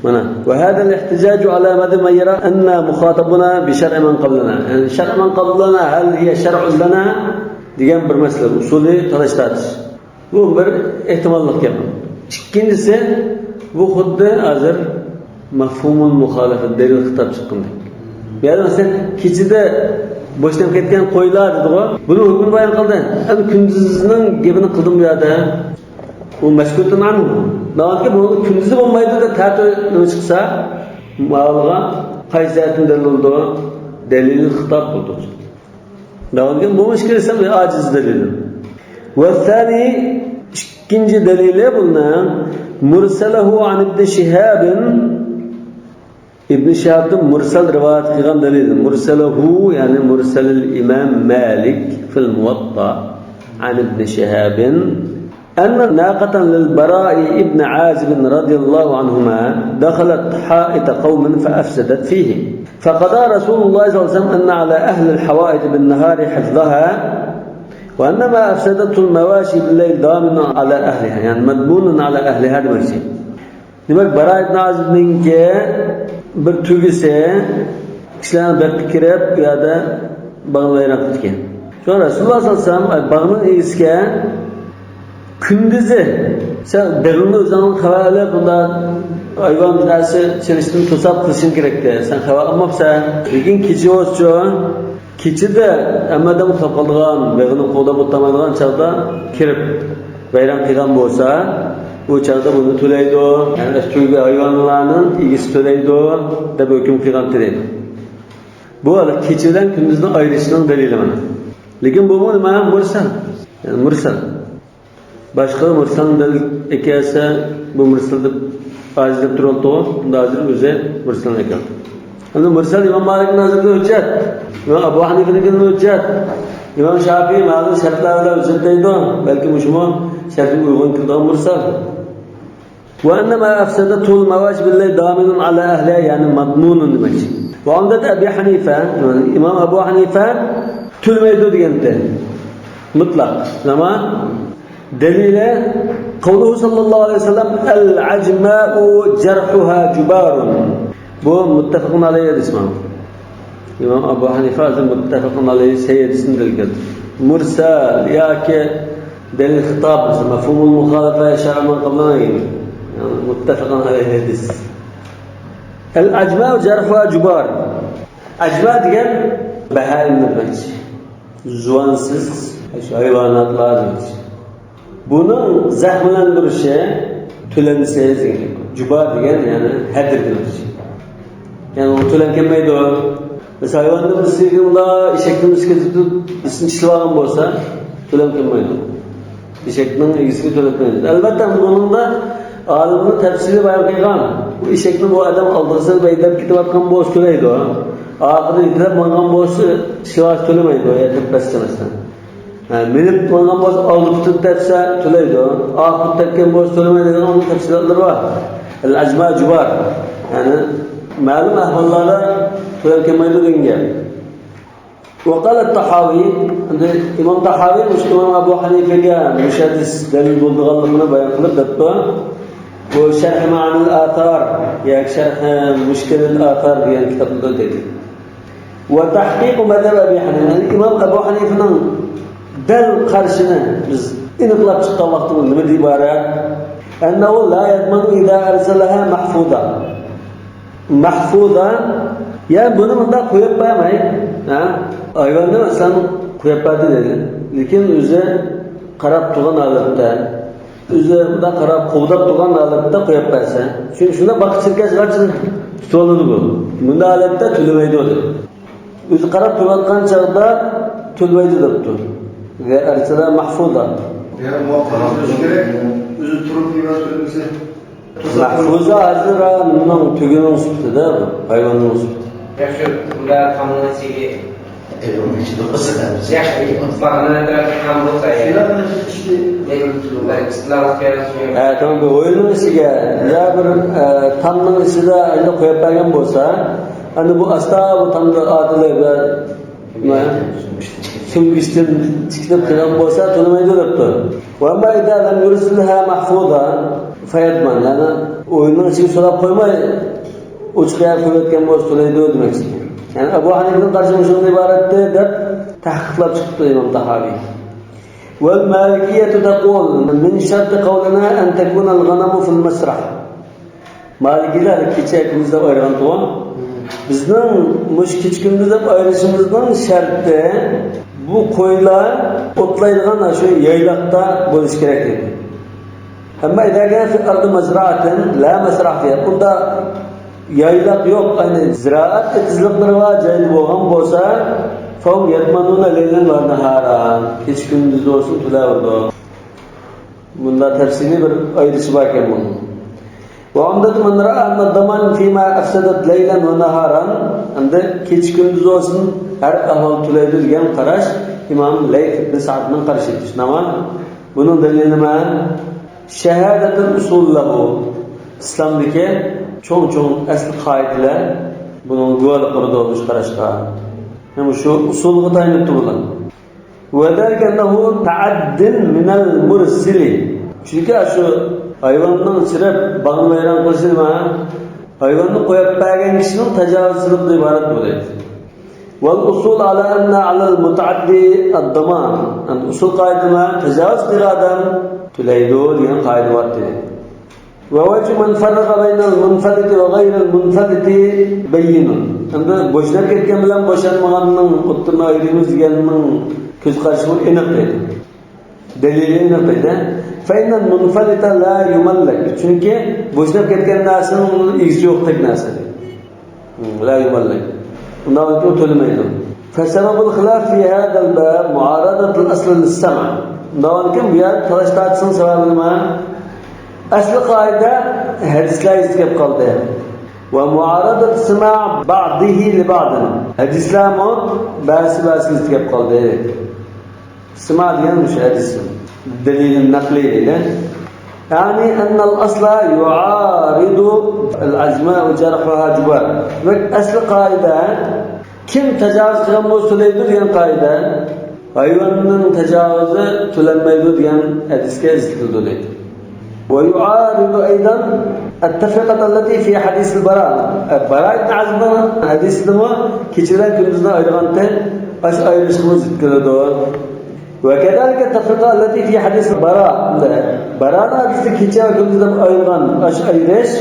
مانا، وهذا الاحتجاج على مذهب من يرى أننا مخاطبون بشرع من قبلنا. يەنى شرع من قبلنا، هل هي شرع لنا دېگەن بىر مەسىلە، ئۇسۇلىي تالاش-تارتىش. بۇ بىر ئېھتىماللىق گەپ. ئىككىنچىسى، بۇ خۇددى ھازىر مەفھۇمۇل مۇخالىپە، دەلىل خىتاب چىققاندەك. يەنى مەسىلەن، كېچىدە بوشىنىپ كەتكەن قويلار دېدىغۇ، بۇنىڭ ھۆكمىنى بايان قىلدى. ئەمدى كۈندۈزنىڭ گېپىنى قىلدىم بۇ يەردە. ئۇ مەسكۇتۇن ئەنھۇ. ناھايىتى بۇنىڭ كۈندۈزى بولمايدۇ دەپ تەتۈر نېمە چىقسا، ماۋۇغا قايسى جەھەتتىن دەلىل بولىدۇ؟ دەلىل خىتاب بولىدۇ. دەۋالگەن بۇمۇ ئىككىلىسى ئاجىز دەلىل. والثاني، ئىككىنچى دەلىلى بۇنىڭ، مرسله عن ابن شهاب، ئىبن شىھابتىن مۇرسەل رىۋايەت قىلغان دەلىل. مرسله، يەنى مرسل الإمام مالك في الموطأ عن ابن شهاب أن ناقة للبراء بن عازب رضي الله عنهما دخلت حائط قوم فأفسدت فيه، فقضى رسول الله صلى الله عليه وسلم أن على أهل الحوائط بالنهار حفظها، وأن ما أفسدته المواشي بالليل ضامن على أهلها، يعني مضمون على أهلها دېمەكچى. دېمەك، باراء ئىبن ئازىبنىڭكى بىر تۆگىسى كىشىلەرنىڭ بېقىققا كىرىپ، ئۇ يەردە باغنى ۋەيران قىلىدىكەن. شۇڭا رەسۇلۇللاھ سەللەللاھۇ ئەلەيھى ۋەسەللەم، ئاي، باغنىڭ ئىگىسىگە كۈندۈزى سەن بېغىڭنى ئۆزۈڭنىڭ خەۋەر ئېلىپ، بۇنداق ھايۋان بىر نەرسە چېلىشتىن توساپ قىلىشىڭ كېرەكتى. سەن خەۋەر ئالماپسەن. لېكىن كېچە بولسىچۇ، كېچىدە ھەممە ئادەم ئۇخلاپ قالىدىغان، بېغىنى قوغداپ ئولتۇرمايدىغان چاغدا كىرىپ ۋەيران قىلغان بولسا، ئۇ چاغدا بۇنى تۆلەيدۇ. يەنى ئۆز تۆگە ھايۋانلارنىڭ ئىگىسى تۆلەيدۇ، دەپ ھۆكۈم قىلغانتى دەيدۇ. بۇ ھېلى كېچە بىلەن كۈندۈزنىڭ ئايرىشىشىنىڭ دەلىلى مانا. لېكىن بۇمۇ نېمە؟ مۇرسەل. يەنى مۇرسەل. باشقا مۇرسەلنى دەلىل ئەكەلسە، بۇ مۇرسەل دەپ ئاجىز دەپ تۇرۇۋاتىدىغۇ. ئۇندا ھازىر ئۆزى مۇرسەلنى ئەكەلدى. ئەمدى مۇرسەل ئىمام مالىكنىڭ نەزىرىدە ھۆججەت، ئىمام ئەبۇ ھەنىفىنىڭكىدىن ھۆججەت، ئىمام شافىئى مەلۇم شەرتلەر بىلەن ھۆججەت دەيدۇ. بەلكى مۇشۇمۇ شەرتكە ئۇيغۇن كېلىدىغان مۇرسەل. وأن ما أفسدته المواشي بالليل ضامن على أهلها، يەنى مضمون دېمەكچى. وعمدة أبي حنيفة، ئىمام ئەبۇ ھەنىفە تۆلىمەيدۇ دېگەنتى. مۇتلەق. نېمە؟ دەلىلى، قوله صلى الله عليه وسلم، العجماء جرحها جبار. بۇ مۇتتەپەقۇن ئەلەيھى ھەدىس مانا. ئىمام ئەبۇ ھەنىفە ھازىر مۇتتەپەقۇن ئەلەيھى سەھىھ ھەدىسنى دەلىل كەلتۈردى. مۇرسەل ياكى دەلىل خىتاب، مەسىلەن، مەفھۇمۇل مۇخالىپە شەرئەن قىلىنغان، يەنى مۇتتەپەقۇن ئەلەيھى ھەدىس. العجماء جرحها جبار. ئەجما دېگەن بەھائىم دېمەكچى. زۇۋانسىز ھايۋاناتلار دېمەكچى. بۇنىڭ زەخىملەندۈرۈشى تۆلەنسە دېگەن. جۇبار دېگەن، يەنى ھەدىر دېمەكچى. يەنى ئۇ تۆلەم كەلمەيدۇ. مەسىلەن، ھايۋاننىڭ ئىچىگە ئۇنداق ئېشەكنىڭ ئىچىگە كىرىپ، بىرسىنى چىشلىۋالغان بولسا، تۆلەم كەلمەيدۇ. ئېشەكنىڭ ئىگىسىگە تۆلەم كەلمەيدۇ. ئەلۋەتتە، بۇنىڭدا ئالىمنىڭ تەپسىلىي بايان قىلغان. بۇ ئېشەكنى بۇ ئادەم ئالدىغا سېلىپ ھەيدەپ كېتىۋاتقان بولسا تۆلەيدۇ. ئارقىدىن يېتىلەپ ماڭغان بولسا، چىشلىۋالسا تۆلىمەيدۇ. يا تۆلەپ بەرسە مەسىلەن. ھە، مىنىپ ماڭغان بولسا، ئالدى پۇتىنى تەپسە تۆلەيدۇ، ئارقا پۇت تەپكەن بولسا تۆلىمەيدۇ دېگەن ئۇنىڭ تەپسىلاتلىرى بار. ئەل ئەجما جۇبار. يەنى مەلۇم ئەھۋاللاردا تۆلەم كەلمەيدۇ دېگەن گەپ. وقال الطحاوي، ئەمدى ئىمام تاھاۋى مۇشۇ ئىمام ئەبۇ ھەنىفەگە مۇشۇ ھەدىس دەلىل بولىدىغانلىقىنى بايان قىلىپ دەپتۇ. بۇ شەرھ مەئانىل ئاتار ياكى شەرھ مۇشكىلىل ئاتار دېگەن كىتابتا دەيدۇ. وتحقيق مذهب أبي حنيفة، يەنى ئىمام ئەبۇ ھەنىفىنىڭ دەل قارىشىنى بىز ئېنىقلاپ چىققان ۋاقتىمىز نېمىدىن ئىبارەت؟ أنه لا يضمن إذا أرسلها محفوظة. مەھفۇزا، يەنى بۇنى مۇنداق قويۇپ بەرمەي، ھە؟ ھايۋاننى مەسىلەن قويۇپ بەردى دەيلى. لېكىن ئۆزى قاراپ تۇرغان ھالەتتە، ئۆزى مۇنداق قاراپ قوغداپ تۇرغان ھالەتتە قويۇپ بەرسە، چۈنكى شۇنداق باققا چىركەش غاچىنى تۇتۇۋالىدۇ بۇ. بۇنداق ھالەتتە تۆلىمەيدۇ دەپ. ئۆزى قاراپ تۇرۇۋاتقان چاغدا تۆلىمەيدۇ دەپتۇ. ئەرسىلە مەھفۇزا. يەنى مۇۋاپىق بولۇشى كېرەك. ئۆزى تۇرۇپ نېمە تۆلىمىسە. مەھفۇزا ھازىر نېمىنىڭ، تۆگىنىڭ سۈپىتىدە، ھايۋاننىڭ سۈپىتى. ياخشى، بۇنداق تامنىڭ ئىچىگە. ياخشى، باغنىڭ ئەتراپىدا تام بولسا، يا. ھە، تامام، بىر ھويلىنىڭ ئىچىگە يا بىر، ئە، تامنىڭ ئىچىدە ئەنە قويۇپ بەرگەن بولسا، ئەنە بۇ ئاستا بۇ تامدا ئاتىلىپ، سۈڭگۈچتىن چىقىپ قىلغان بولسا، تۆلىمەيدۇ دەپتۇ. وأما إذا لم يرسلها محفوظة فيضمن، يەنى ھويلىنىڭ ئىچىگە سولاپ قويماي، ئوچۇق يەرگە قويۇۋەتكەن بولسا تۆلەيدۇ دېمەكچى. يەنى ئەبۇ ھەنىفىنىڭ قارىشى مۇشۇندىن ئىبارەتتى دەپ تەھقىقلاپ چىقىپتۇ ئىمام تاھاۋى. والمالكية تقول من شرط قولنا أن تكون الغنم في المسرح. مالىكىيلەر كېچە كۈندۈز دەپ ئايرىغان تۇغۇ. بىزنىڭ مۇشۇ كېچە كۈندۈز دەپ ئايرىشىمىزنىڭ شەرتى، بۇ قويلار ئوتلايدىغان شۇ يايلاقتا بولۇشى كېرەك دېدى. ئەمما ئىزا كان في الأرض مزرعة لا مسرح فيها، ئۇندا يايلاق يوق، يەنى زىرائەت ئېتىزلىقلىرى بار جايدا بولغان بولسا، فهم يضمنون ليلا ونهارا، كېچە كۈندۈز بولسۇن تۆلەۋېرىدۇ. بۇندا تەپسىلىي بىر ئايرىشى باركەن بۇنىڭ. وعمدة من رأى أن الضمان فيما أفسدت ليلا ونهارا، ئەمدى كېچە كۈندۈز بولسۇن، ھەر ئەھۋال تۆلەيدۇ دېگەن قاراش ئىمام لەيس ئىبن سەئدنىڭ قارىشى. شۇنداقمۇ؟ بۇنىڭ دەلىلى نېمە؟ شهادة الأصول له. ئىسلامدىكى چوڭ-چوڭ ئەسلى قائىدىلەر بۇنىڭغا گۇۋاھلىق بېرىدۇ، مۇشۇ قاراشقا. ھەم شۇ ئۇسۇلغا تايىنىپتۇ بۇلار. وذلك أنه تعد من المرسل. چۈنكى شۇ ھايۋاننىڭ چىرىپ باغنى ۋەيران قىلىشى نېمە؟ ھايۋاننى قويۇپ بەرگەن كىشىنىڭ تاجاۋۇزچىلىقىدىن ئىبارەت بۇ دەيدۇ. والأصول على أن على المتعدي الضمان. ئەمدى ئۇسۇل قائىدە نېمە؟ تاجاۋۇز قىلغان ئادەم تۆلەيدۇ دېگەن قائىدە بار دېدى. ووجه من فرق بين المنفلت وغير المنفلت بين. ئەمدى بوشىنىپ كەتكەن بىلەن بوشانمىغاننىڭ ئوتتۇرىنى ئايرىمىز دېگەننىڭ كۆز قارىشى ئېنىق دەيدۇ. دەلىلى ئېنىق دەيدۇ. فإن المنفلت لا يملك. چۈنكى بوشىنىپ كەتكەن نەرسىنىڭ ئۇنىڭ ئىگىسى يوقتەك نەرسە. لا يملك. ئۇنداق بولسا تۆلىمەيدۇ. فسبب الخلاف في هذا الباب معارضة الأصل للسمع. ئۇنداق بولسا بۇ يەردە تالاش تارتىشنىڭ سەۋەبى نېمە؟ ئەسلى قائىدە ھەدىسلەر يۈزىگە كېلىپ قالدى. ومعارضة سماع بعضه لبعض. ھەدىسلەرمۇ بەزىسى بەزىسىگە يۈزىگە كېلىپ قالدى. سىما دېگەن مۇشۇ ھەدىس. دەلىل نەقلى دەيدۇ. يعني أن الأصل يعارض الأجماع جرحها جبار. دېمەك، ئەسلى قائىدە، كىم تاجاۋۇز قىلغان بولسا تۆلەيدۇ دېگەن قائىدە، ھايۋاننىڭ تاجاۋۇزى تۆلەنمەيدۇ دېگەن ھەدىسكە زىت كېلىدۇ دەيدۇ. ويعارض أيضا التفرقة التي في حديث البراء. باراء ئىبن ئازىبنىڭ ھەدىسىدىمۇ كېچە بىلەن كۈندۈزنى ئايرىغانتى، ئاشۇ ئايرىشقىمۇ زىت كېلىدۇ. وكذلك التفرقة التي في حديث البراء. باراءنىڭ ھەدىسىدە كېچە ۋە كۈندۈز دەپ ئايرىغان ئاشۇ ئايرىش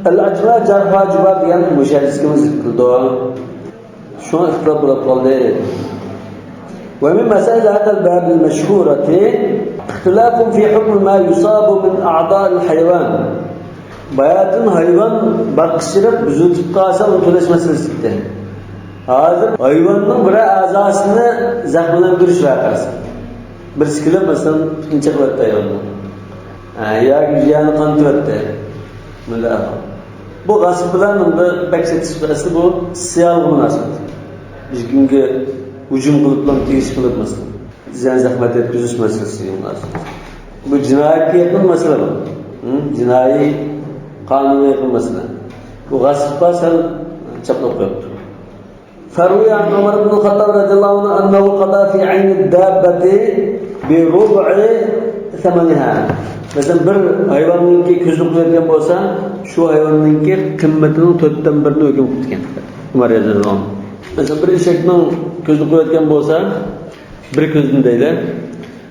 الأجماع جرحها جبار دېگەن مۇشۇ ھەدىسكىمۇ زىت كېلىدۇ. شۇڭا ئىختىلاپ بولۇپ قالدى. ومن مسائل هذا الباب المشهورة اختلاف في حكم ما يصاب من أعضاء الحيوان. باياتىن ھايۋان باققۇچىلىق بۇزۇلۇپ قالسا ئۇنى تۆلەش مەسىلىسى ئىدى. ھازىر ھايۋاننىڭ بىرەر ئەزاسىنى زەخىملەندۈرۈش ۋەقەسى. بىرسى كېلىپ، مەسىلەن، پۇتىنى چېقىۋەتتى ھايۋاننىڭ. ھە، ياكى يەرنى قانىتىۋەتتى. مۇنداق ئەھۋال. بۇ غەسىپ بىلەن بۇ بەك چېتىشىپ ئەسلى بۇ سىيالغا مۇناسىۋەت. بىز كىمگە ھۇجۇم قىلىپلا تېگىش قىلىپ، مەسىلەن، زىيان زەخمەت يەتكۈزۈش مەسىلىسى مۇناسىۋەت. بۇ جىنايەتكە يېقىن مەسىلە بۇ. ھە؟ جىنايى قانۇنغا يېقىن مەسىلە. بۇ غەسىپقا سەل چاپلاپ قويۇپتۇ. فروي عن عمر بن الخطاب رضي الله عنه أنه قضى في عين الدابة بربع ثمنها. مەسىلەن، بىر ھايۋاننىڭكى كۆزىنى قويۇۋەتكەن بولسا، شۇ ھايۋاننىڭكى قىممىتىنىڭ تۆتتىن بىرىنى ھۆكۈم قىپتىكەن ئۆمەر رەزىياللاھۇ ئەنھۇ. مەسىلەن، بىر ئېشەكنىڭ كۆزىنى قويۇۋەتكەن بولسا، بىر كۆزىنى دەيلى.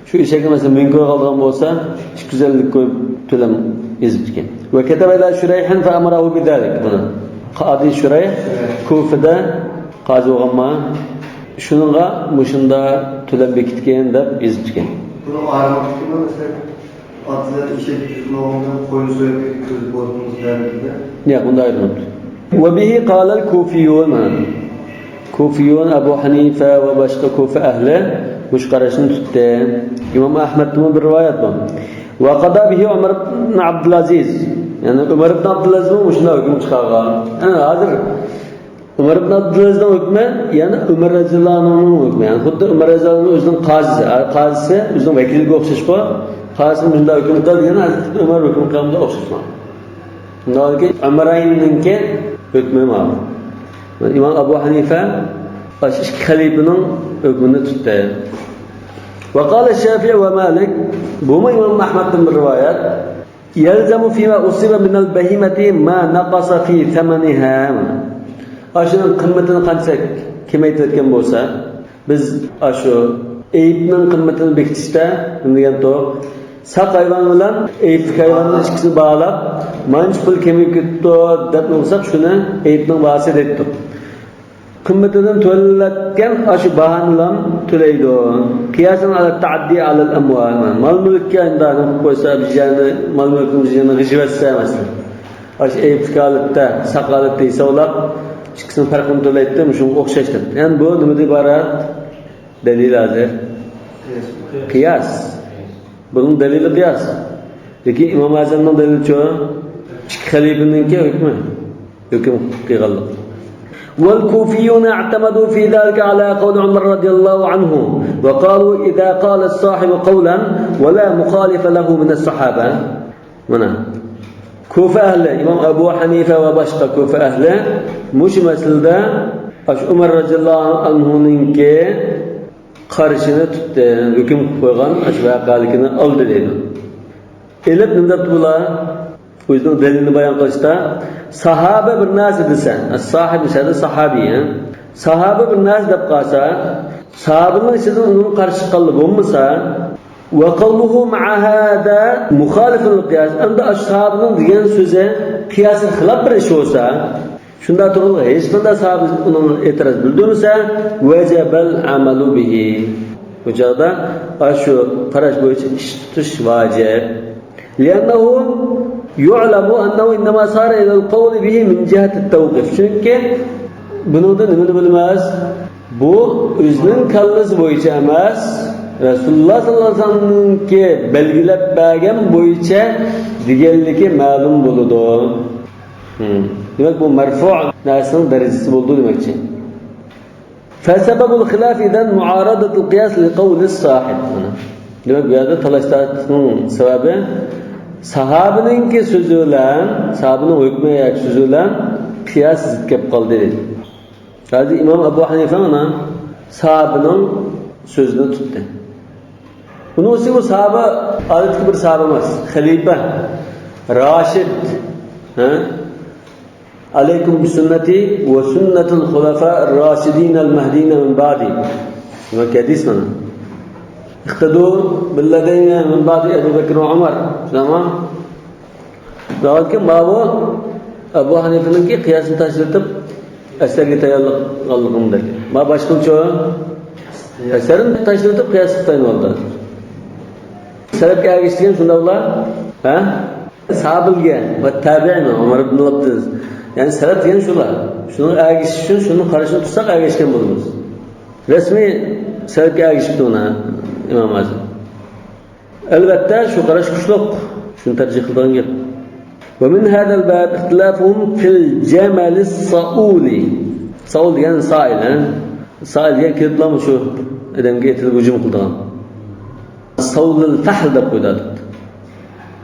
شۇ ئېشەكنى مەسىلەن، مىڭ كويغا ئالىدىغان بولسا، ئىككى يۈز ئەللىك كوي تۆلەم يېزىپتىكەن. وكتب إلى شريح فأمره بذلك. بۇنى قادى شۇرەيھ كۇفىدا قازى بولغانما، شۇنىڭغا مۇشۇنداق تۆلەم بېكىتكەن دەپ يېزىپتىكەن. بۇنى ئايرىماپتىكەنمۇ، مەسىلەن، ئاتىلار ئېشەك كۆزىنى ئالغاندا قوينى سويۇپ كۆزى بولدىمىز دەيدۇ. ياق، بۇنداق ئايرىماپتۇ. وبه قال الكوفيون. كوفىيون، ئەبۇ ھەنىفە ۋە باشقا كوفە ئەھلى مۇشۇ قاراشنى تۇتتى. ئىمام ئەھمەدتىنمۇ بىر رىۋايەت بار. وقضى به عمر بن عبد العزيز. يەنى ئۆمەر ئىبن ئابدۇلئەزىزمۇ مۇشۇنداق ھۆكۈم چىقارغان. يەنى ھازىر ئۆمەر ئىبن ئابدۇلئەزىزنىڭ ھۆكمى، يەنى ئۆمەر رەزىياللاھۇ ئەنھۇنىڭ ھۆكمى. يەنى خۇددى ئۆمەر رەزىياللاھۇ ئەنھۇ ئۆزىنىڭ قازىسى، قازىسى ئۆزىنىڭ ۋەكىلىگە ئوخشاشقۇ، قازىسى مۇشۇنداق ھۆكۈم قىلدى، يەنى ھەزرىتى ئۆمەر ھۆكۈم قىلغانغا ئوخشاشمۇ؟ شۇنداق ئۆمەرەيننىڭكى ھۆكمى ماۋۇ. ئىمام ئەبۇ ھەنىفە ئاشۇ ئىككى خەلىپىنىڭ ھۆكمىنى تۇتتى. وقال الشافعي ومالك، بۇمۇ ئىمام ئەھمەدتىن بىر رىۋايەت. يلزم فيما أصيب من البهيمة ما نقص في ثمنها. ئاشۇنىڭ قىممىتىنى قانچە كېمەيتىۋەتكەن بولسا، بىز ئاشۇ ئېيىپنىڭ قىممىتىنى بېكىتىشتە نېمە دېگەنتۇق؟ ساق ھايۋان بىلەن ئەيىبلىك ھايۋاننىڭ ئىككىسىنى باھالاپ، مانچە پۇل كېمىيىپ كېتىپتۇ دەپ بولساق، شۇنى ئەيىبنىڭ باھاسى دەيدۇ. قىممىتىدىن تۆلەتكەن ئاشۇ باھانىلام تۆلەيدۇ. قىياسەن ئەلە تەئەددى ئەلەل ئەمۋال. مال-مۈلۈككە ئەمدى قىلىپ قويسا، بىر يەرنى، مال-مۈلۈكنىڭ بىر يېرىنى غىجۋەتسە، مەسىلەن. ئاشۇ ئەيىبلىك ھالەتتە، ساق ھالەتتە ھېسابلاپ، ئىككىسىنىڭ پەرقىنى تۆلەيتتى، شۇنىڭغا ئوخشاش دەپ. يەنى بۇ نېمىدىن ئىبارەت؟ دەلىل ھازىر. قىياس. بۇنىڭ دەلىلى قىياس. لېكىن ئىمام ئەزەمنىڭ دەلىلىچۇ؟ ئىككى خەلىپىنىڭكى ھۆكمى. ھۆكۈم قىلغانلىق. والكوفيون اعتمدوا في ذلك على قول عمر رضي الله عنه وقالوا إذا قال الصاحب قولا ولا مخالف له من الصحابة. مانا، كوفە ئەھلى، ئىمام ئەبۇ ھەنىفە ۋە باشقا كوفە ئەھلى مۇشۇ مەسىلىدە ئاشۇ ئۆمەر رەزىياللاھۇ ئەنھۇنىڭكى قارىشىنى تۇتتى، ھۆكۈم قىلىپ قويغان ئاشۇ ۋەقەلىكىنى ئالدى دەيدۇ. ئېلىپ نېمە دەپتۇ بۇلار؟ ئۆزىنىڭ دەلىلىنى بايان قىلىشتا، ساھابە بىر نەرسە دېسە، ساھىب دېسە ساھابىي، ھە؟ ساھابە بىر نەرسە دەپ قالسا، ساھابىنىڭ ئىچىدىن ئۇنىڭغا قارشى چىققانلار بولمىسا، وقوله مع هذا مخالف للقياس، ئەمدى ئاشۇ ساھابىنىڭ دېگەن سۆزى قىياسقا خىلاپ بىر ئىش بولسا، شۇنداق تۇرغىلى ھېچقانداق ساھابە ئۇنىڭغا ئېتىراز بىلدۈرمىسە، وجب العمل به. بۇ چاغدا ئاشۇ قاراش بويىچە ئىش تۇتۇش ۋاجىپ. لأنه يعلم أنه إنما صار إلى القول به من جهة التوقيف. چۈنكى بۇنىڭدىن نېمىنى بىلىمىز؟ بۇ ئۆزىنىڭ كاللىسى بويىچە ئەمەس، رەسۇلۇللاھ ساللاللاھۇ ئەلەيھى ۋەسەللەمنىڭكى بەلگىلەپ بەرگەن بويىچە دېگەنلىكى مەلۇم بولىدۇ. ھىم. دېمەك، بۇ مەرفۇ نەرسىنىڭ دەرىجىسى بولىدۇ دېمەكچى. فسبب الخلاف إذن معارضة القياس لقول الصاحب. دېمەك، بۇ يەردە تالاش-تارتىشنىڭ سەۋەبى ساھابىنىڭكى سۆزى بىلەن، ساھابىنىڭ ھۆكمى ياكى سۆزى بىلەن قىياس زىت كەپ قالدى. ھازىر ئىمام ئەبۇ ھەنىفە مانا ساھابىنىڭ سۆزىنى تۇتتى. بۇنىڭ ئۈچۈن بۇ ساھابە ئادەتتىكى بىر ساھابە ئەمەس، خەلىپە، راشىد، ھە؟ عليكم بسنتي وسنة الخلفاء الراشدين المهديين من بعدي. دېمەك، ھەدىس مانا. اقتدوا بالذين من بعدي أبي بكر وعمر. شۇنداقمۇ؟ ناھايىتى ماۋۇ ئەبۇ ھەنىفىنىڭكى قىياسنى تاشلىتىپ ئەسەرگە تەييارلىغانلىقىمدەك. ما باشقىچە ئەسەرنى تاشلىتىپ قىياس قىلىپ تايىنىۋالدى. سەلەپكە ئەگىشىش دېگەن شۇنداقلا، ھە؟ سابىلگە ۋە تابىئىن ئۆمەر ئىبن ئابدۇلئەزىز. يەنى سەلەپ دېگەن شۇلار. شۇنىڭغا ئەگىشىش ئۈچۈن شۇنىڭ قارىشىنى تۇتساق ئەگەشكەن بولىمىز. رەسمىي سەلەپكە ئەگىشىپتۇ مانا ئىمام ئازىم. ئەلۋەتتە، شۇ قاراش كۈچلۈك. شۇنى تەرجىھ قىلىدىغان گەپ. ومن هذا الباب اختلافهم في الجمل الصؤول. سائول دېگەن سائىل، ھە؟ سائىل دېگەن كېلىپلا شۇ ئادەمگە ئېتىلىپ ھۇجۇم قىلىدىغان. سولۇل فەھل دەپ قويدى ئادەتتە.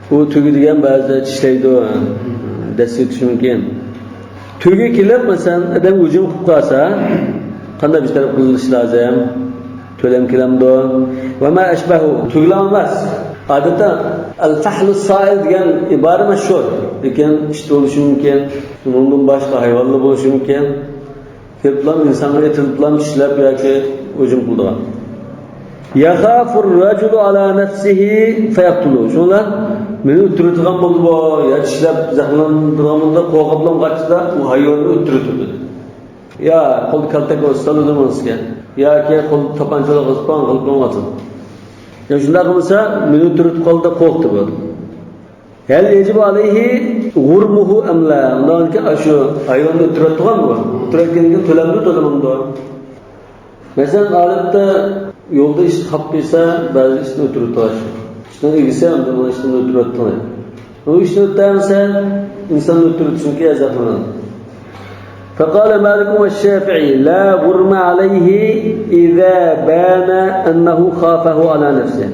بۇ تۆگە دېگەن بەزىدە چىشلەيدۇ، دەس يېتىشى مۇمكىن. تۆگە كېلىپ، مەسىلەن، ئادەم ھۇجۇم قىلىپ قالسا، قانداق بىر تەرەپ قىلىش لازىم؟ تۆلەم كېلەمدۇ؟ ۋە ما ئەشبەھۇ. تۆگىلا ئەمەس. ئادەتتە ئەل فەھلۇ سائىل دېگەن ئىبارە مەشھۇر. لېكىن ئىت بولۇشى مۇمكىن، ئۇنىڭدىن باشقا ھايۋانلار بولۇشى مۇمكىن. كېلىپلا ئىنسانغا ئېتىلىپلا چىشلەپ ياكى ھۇجۇم قىلىدىغان. يخاف الرجل على نفسه فيقتله. شۇڭلار مېنى ئۆلتۈرۈۋېتىدىغان بولدى بۇ، يا چىشلەپ زەخىملەندۈرىدىغان بولدى، قورقۇپلا قاچىدۇ، ئۇ ھايۋاننى ئۆلتۈرۈۋېتىدۇ. يا قولىدا كالتەك بولسا سالىدۇ مېڭىسىگە، ياكى قولىدا تاپانچا بولسا پاڭ قىلىپ مېڭىۋاتىدۇ. يا شۇنداق قىلمىسا، مېنى ئۆلتۈرۈۋېتىپ قالدى دەپ قورقتى بۇ. هل يجب عليه غرمه أم لا؟ ئۇنداقكەن ئاشۇ ھايۋاننى ئۆلتۈرۈۋەتتىغان بۇ. ئۆلتۈرۈۋەتكەندىن كېيىن تۆلەمدۇ، تۆلىمەمدۇ؟ مەسىلەن، ئادەتتە يولدا ئىت قاپقىلىسا، بەزى ئىتنى ئۆلتۈرۈۋېتىدۇ. ئىتنىڭ ئىگىسى ئەمدى بۇ ئىتنى ئۆلتۈرۈۋەتتىڭ. بۇ ئىتنى ئۆلتۈرمىسە، ئىنساننى ئۆلتۈرۈۋېتىشنىڭكى ئەزەپلىنىدۇ. فقال مالك والشافعي لا غرم عليه إذا بان أنه خافه على نفسه.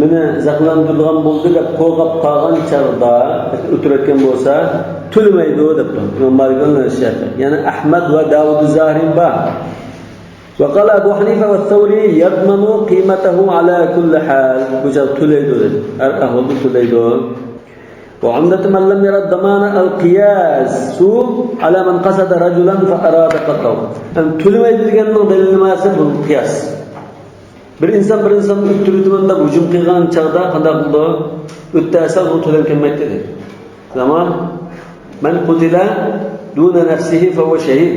مېنى زەخىملەندۈرىدىغان بولدى دەپ قورقۇپ قالغان چاغدا ئۆلتۈرۈۋەتكەن بولسا، تۆلىمەيدۇ دەپتۇ ئىمام مالىك بىلەن شافىئى. يەنى ئەھمەد ۋە داۋۇد زاھىرى بار. وقال أبو حنيفة والثوري يضمن قيمته على كل حال. بۇ چاغدا تۆلەيدۇ دەيدۇ. ھەر ئەھۋالدا تۆلەيدۇ. وعمدة من لم ير الضمان القياس على من قصد رجلا فأراد قتله. يەنى تۆلىمەيدۇ دېگەننىڭ دەلىلى نېمە دېسە، بۇ قىياس. بىر ئىنسان بىر ئىنساننى ئۆلتۈرۈۋېتىمەن دەپ ھۇجۇم قىلغان چاغدا قانداق قىلىدۇ؟ ئۆتتە ئەسەل بۇ تۆلەم كەلمەيتتى دەيدۇ. تامام. مَنْ قُتِلَ دُونَ نَفْسِهِ فَهُوَ شَهِيدٌ.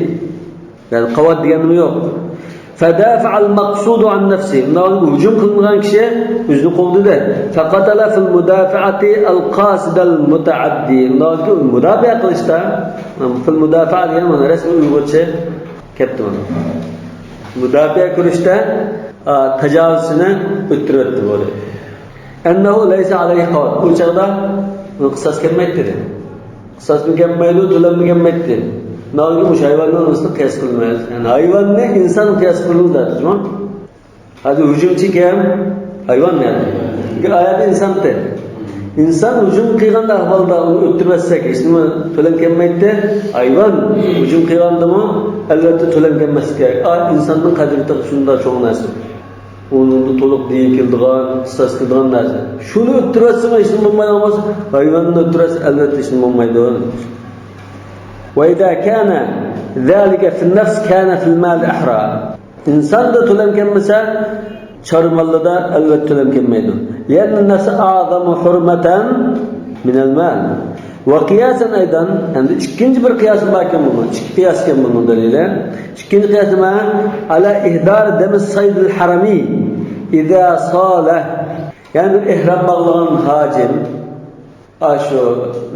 يەنى قاۋات دېگەنمۇ يوق. فَدَافَعَ الْمَقْصُودُ عَنْ نَفْسِهِ. مۇنداق ھۇجۇم قىلىنغان كىشى ئۆزىنى قوغدىدى. فَقَتَلَ فِي الْمُدَافَعَةِ الْقَاصِدَ الْمُتَعَدِّي. مۇنداق مۇداپىئە قىلىشتا، فىل مۇداپىئە دېگەن مانا رەسمىي ئۇيغۇرچە كەپتۇ مانا. مۇداپىئە كۈرەشتە، ئا، تاجاۋۇزچىنى ئۆلتۈرۈۋەتتى بۇ. أَنَّهُ لَيْسَ عَلَيْهِ قَوَاصِمُ. ئۇ چاغدا قىساس كەلمەيتتى. قىساسمۇ كەلمەيدۇ، تۆلەممۇ كەلمەيتتى. ناۋادا مۇشۇ ھايۋاننىڭ ئۆزىنى قىياس قىلمايمىز. يەنى ھايۋاننى ئىنسان قىياس قىلىمىز دەپ تۇرۇپمۇ؟ ھازىر ھۇجۇمچى كىم؟ ھايۋان يەنى. لېكىن ئايەتتە ئىنسان دەيدۇ. ئىنسان ھۇجۇم قىلغان ئەھۋالدا ئۇنى ئۆلتۈرۈۋەتسەك، ھېچنېمە تۆلەم كەلمەيتتى. ھايۋان ھۇجۇم قىلغاندىمۇ، ئەلۋەتتە، تۆلەم كەلمەسلىكى كېرەك. ئا، ئىنساننىڭ قەدرى تېخى شۇنداق چوڭ نەرسە. ئۇنىڭدا تولۇق دىيە كېلىدىغان، قىساس كېلىدىغان نەرسە. شۇنى ئۆلتۈرۈۋەتسىمۇ ھېچنېمە بولمايدىغان بولسا، ھايۋاننى ئۆلتۈرۈۋەتسە، ئەلۋەتتە، ھېچنېمە بولمايدۇ. وَإِذَا كَانَ ذَلِكَ فِي النَّفْسِ كَانَ فِي الْمَالِ أَحْرَى. ئىنساندا تۆلەم كەلمىسە، چارۋا ماللىدا ئەلۋەتتە تۆلەم كەلمەيدۇ. لِأَنَّ النَّفْسَ أَعْظَمُ حُرْمَةً مِنَ الْمَالِ. وَقِيَاسًا أَيْضًا، ئەمدى ئىككىنچى بىر قىياس باركەن بۇنىڭ، ئىككى قىياس ئىكەن بۇنىڭ دەلىلى. ئىككىنچى قىياس نېمە؟ عَلَى إِهْدَارِ دَمِ الصَّيْدِ الْحَرَمِيِّ إِذَا صَالَ. يەنى بىر ئېھرام باغلىغان ھاجىم، ئاشۇ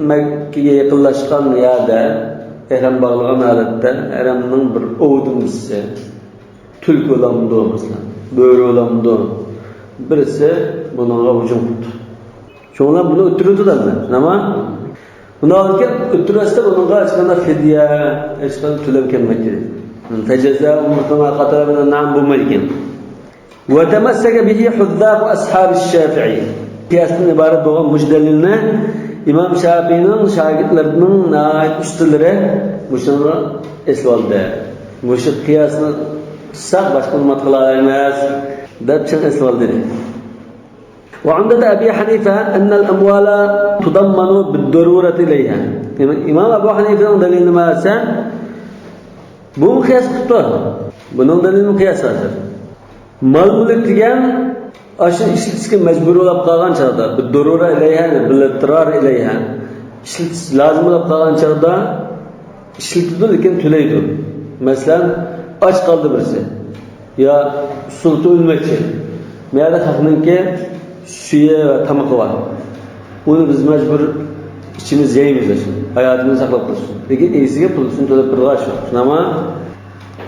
مەككىگە يېقىنلاشقان يەردە ئېھرام باغلىغان ھالەتتە ھەرەمنىڭ بىر ئوۋدىمىسى، تۈلكە بولامدۇ مەسىلەن، بۆرە بولامدۇ، بىرسى بۇنىڭغا ھۇجۇم قىپتۇ. شۇڭا بۇنى ئۆلتۈرۈۋېتىدۇ ئەمدى. نېمە؟ بۇنىڭدىن كېيىن ئۆلتۈرۈۋەتسە بۇنىڭغا ھېچقانداق فىدىيە، ھېچقانداق تۆلەم كەلمەيدۇ. فَجَزَاءٌ مِثْلُ مَا قَتَلَ مِنَ النَّعَمِ بولمايدىكەن. وَتَمَسَّكَ بِهِ حُذَّاقُ أَصْحَابِ الشَّافِعِي. قىياستىن ئىبارەت بولغان مۇشۇ دەلىلنى ئىمام شافىئىنىڭ شاگىرتلىرىنىڭ ناھايىتى ئۇستىلىرى مۇشۇنى ئېسىۋالدى. مۇشۇ قىياسنى تۇتساق باشقا ئۈممەت قىلالايمىز دەپ چىڭ ئېسىۋالدى. وَعُمْدَةُ أَبِي حَنِيفَةَ أَنَّ الْأَمْوَالَ تُضَمَّنُ بِالضَّرُورَةِ إِلَيْهَا. دېمەك، ئىمام ئەبۇ ھەنىفىنىڭ دەلىلى نېمە دېسە، بۇمۇ قىياس قىپتۇ. بۇنىڭ دەلىلىمۇ قىياس ھازىر. مال-مۈلۈك دېگەن ئاشۇ ئىشلىتىشكە مەجبۇر بولۇپ قالغان چاغدا، بىر دەرۇرە ئىلەيھا، بىر ئىزتىرار ئىلەيھا، ئىشلىتىش لازىم بولۇپ قالغان چاغدا ئىشلىتىدۇ، لېكىن تۆلەيدۇ. مەسىلەن، ئاچ قالدى بىرسى يا ئۇسسۇلتىن ئۆلمەكچى. بۇ يەردە خەقنىڭكى سۈيى ۋە تامىقى بار. ئۇنى بىز مەجبۇر ئىچىمىز، يەيمىز، ھاياتىمىزنى ساقلاپ قېلىش ئۈچۈن. لېكىن ئىگىسىگە پۇلىسىنى تۆلەپ بېرىدىغان ئىش يوق. شۇنداقمۇ؟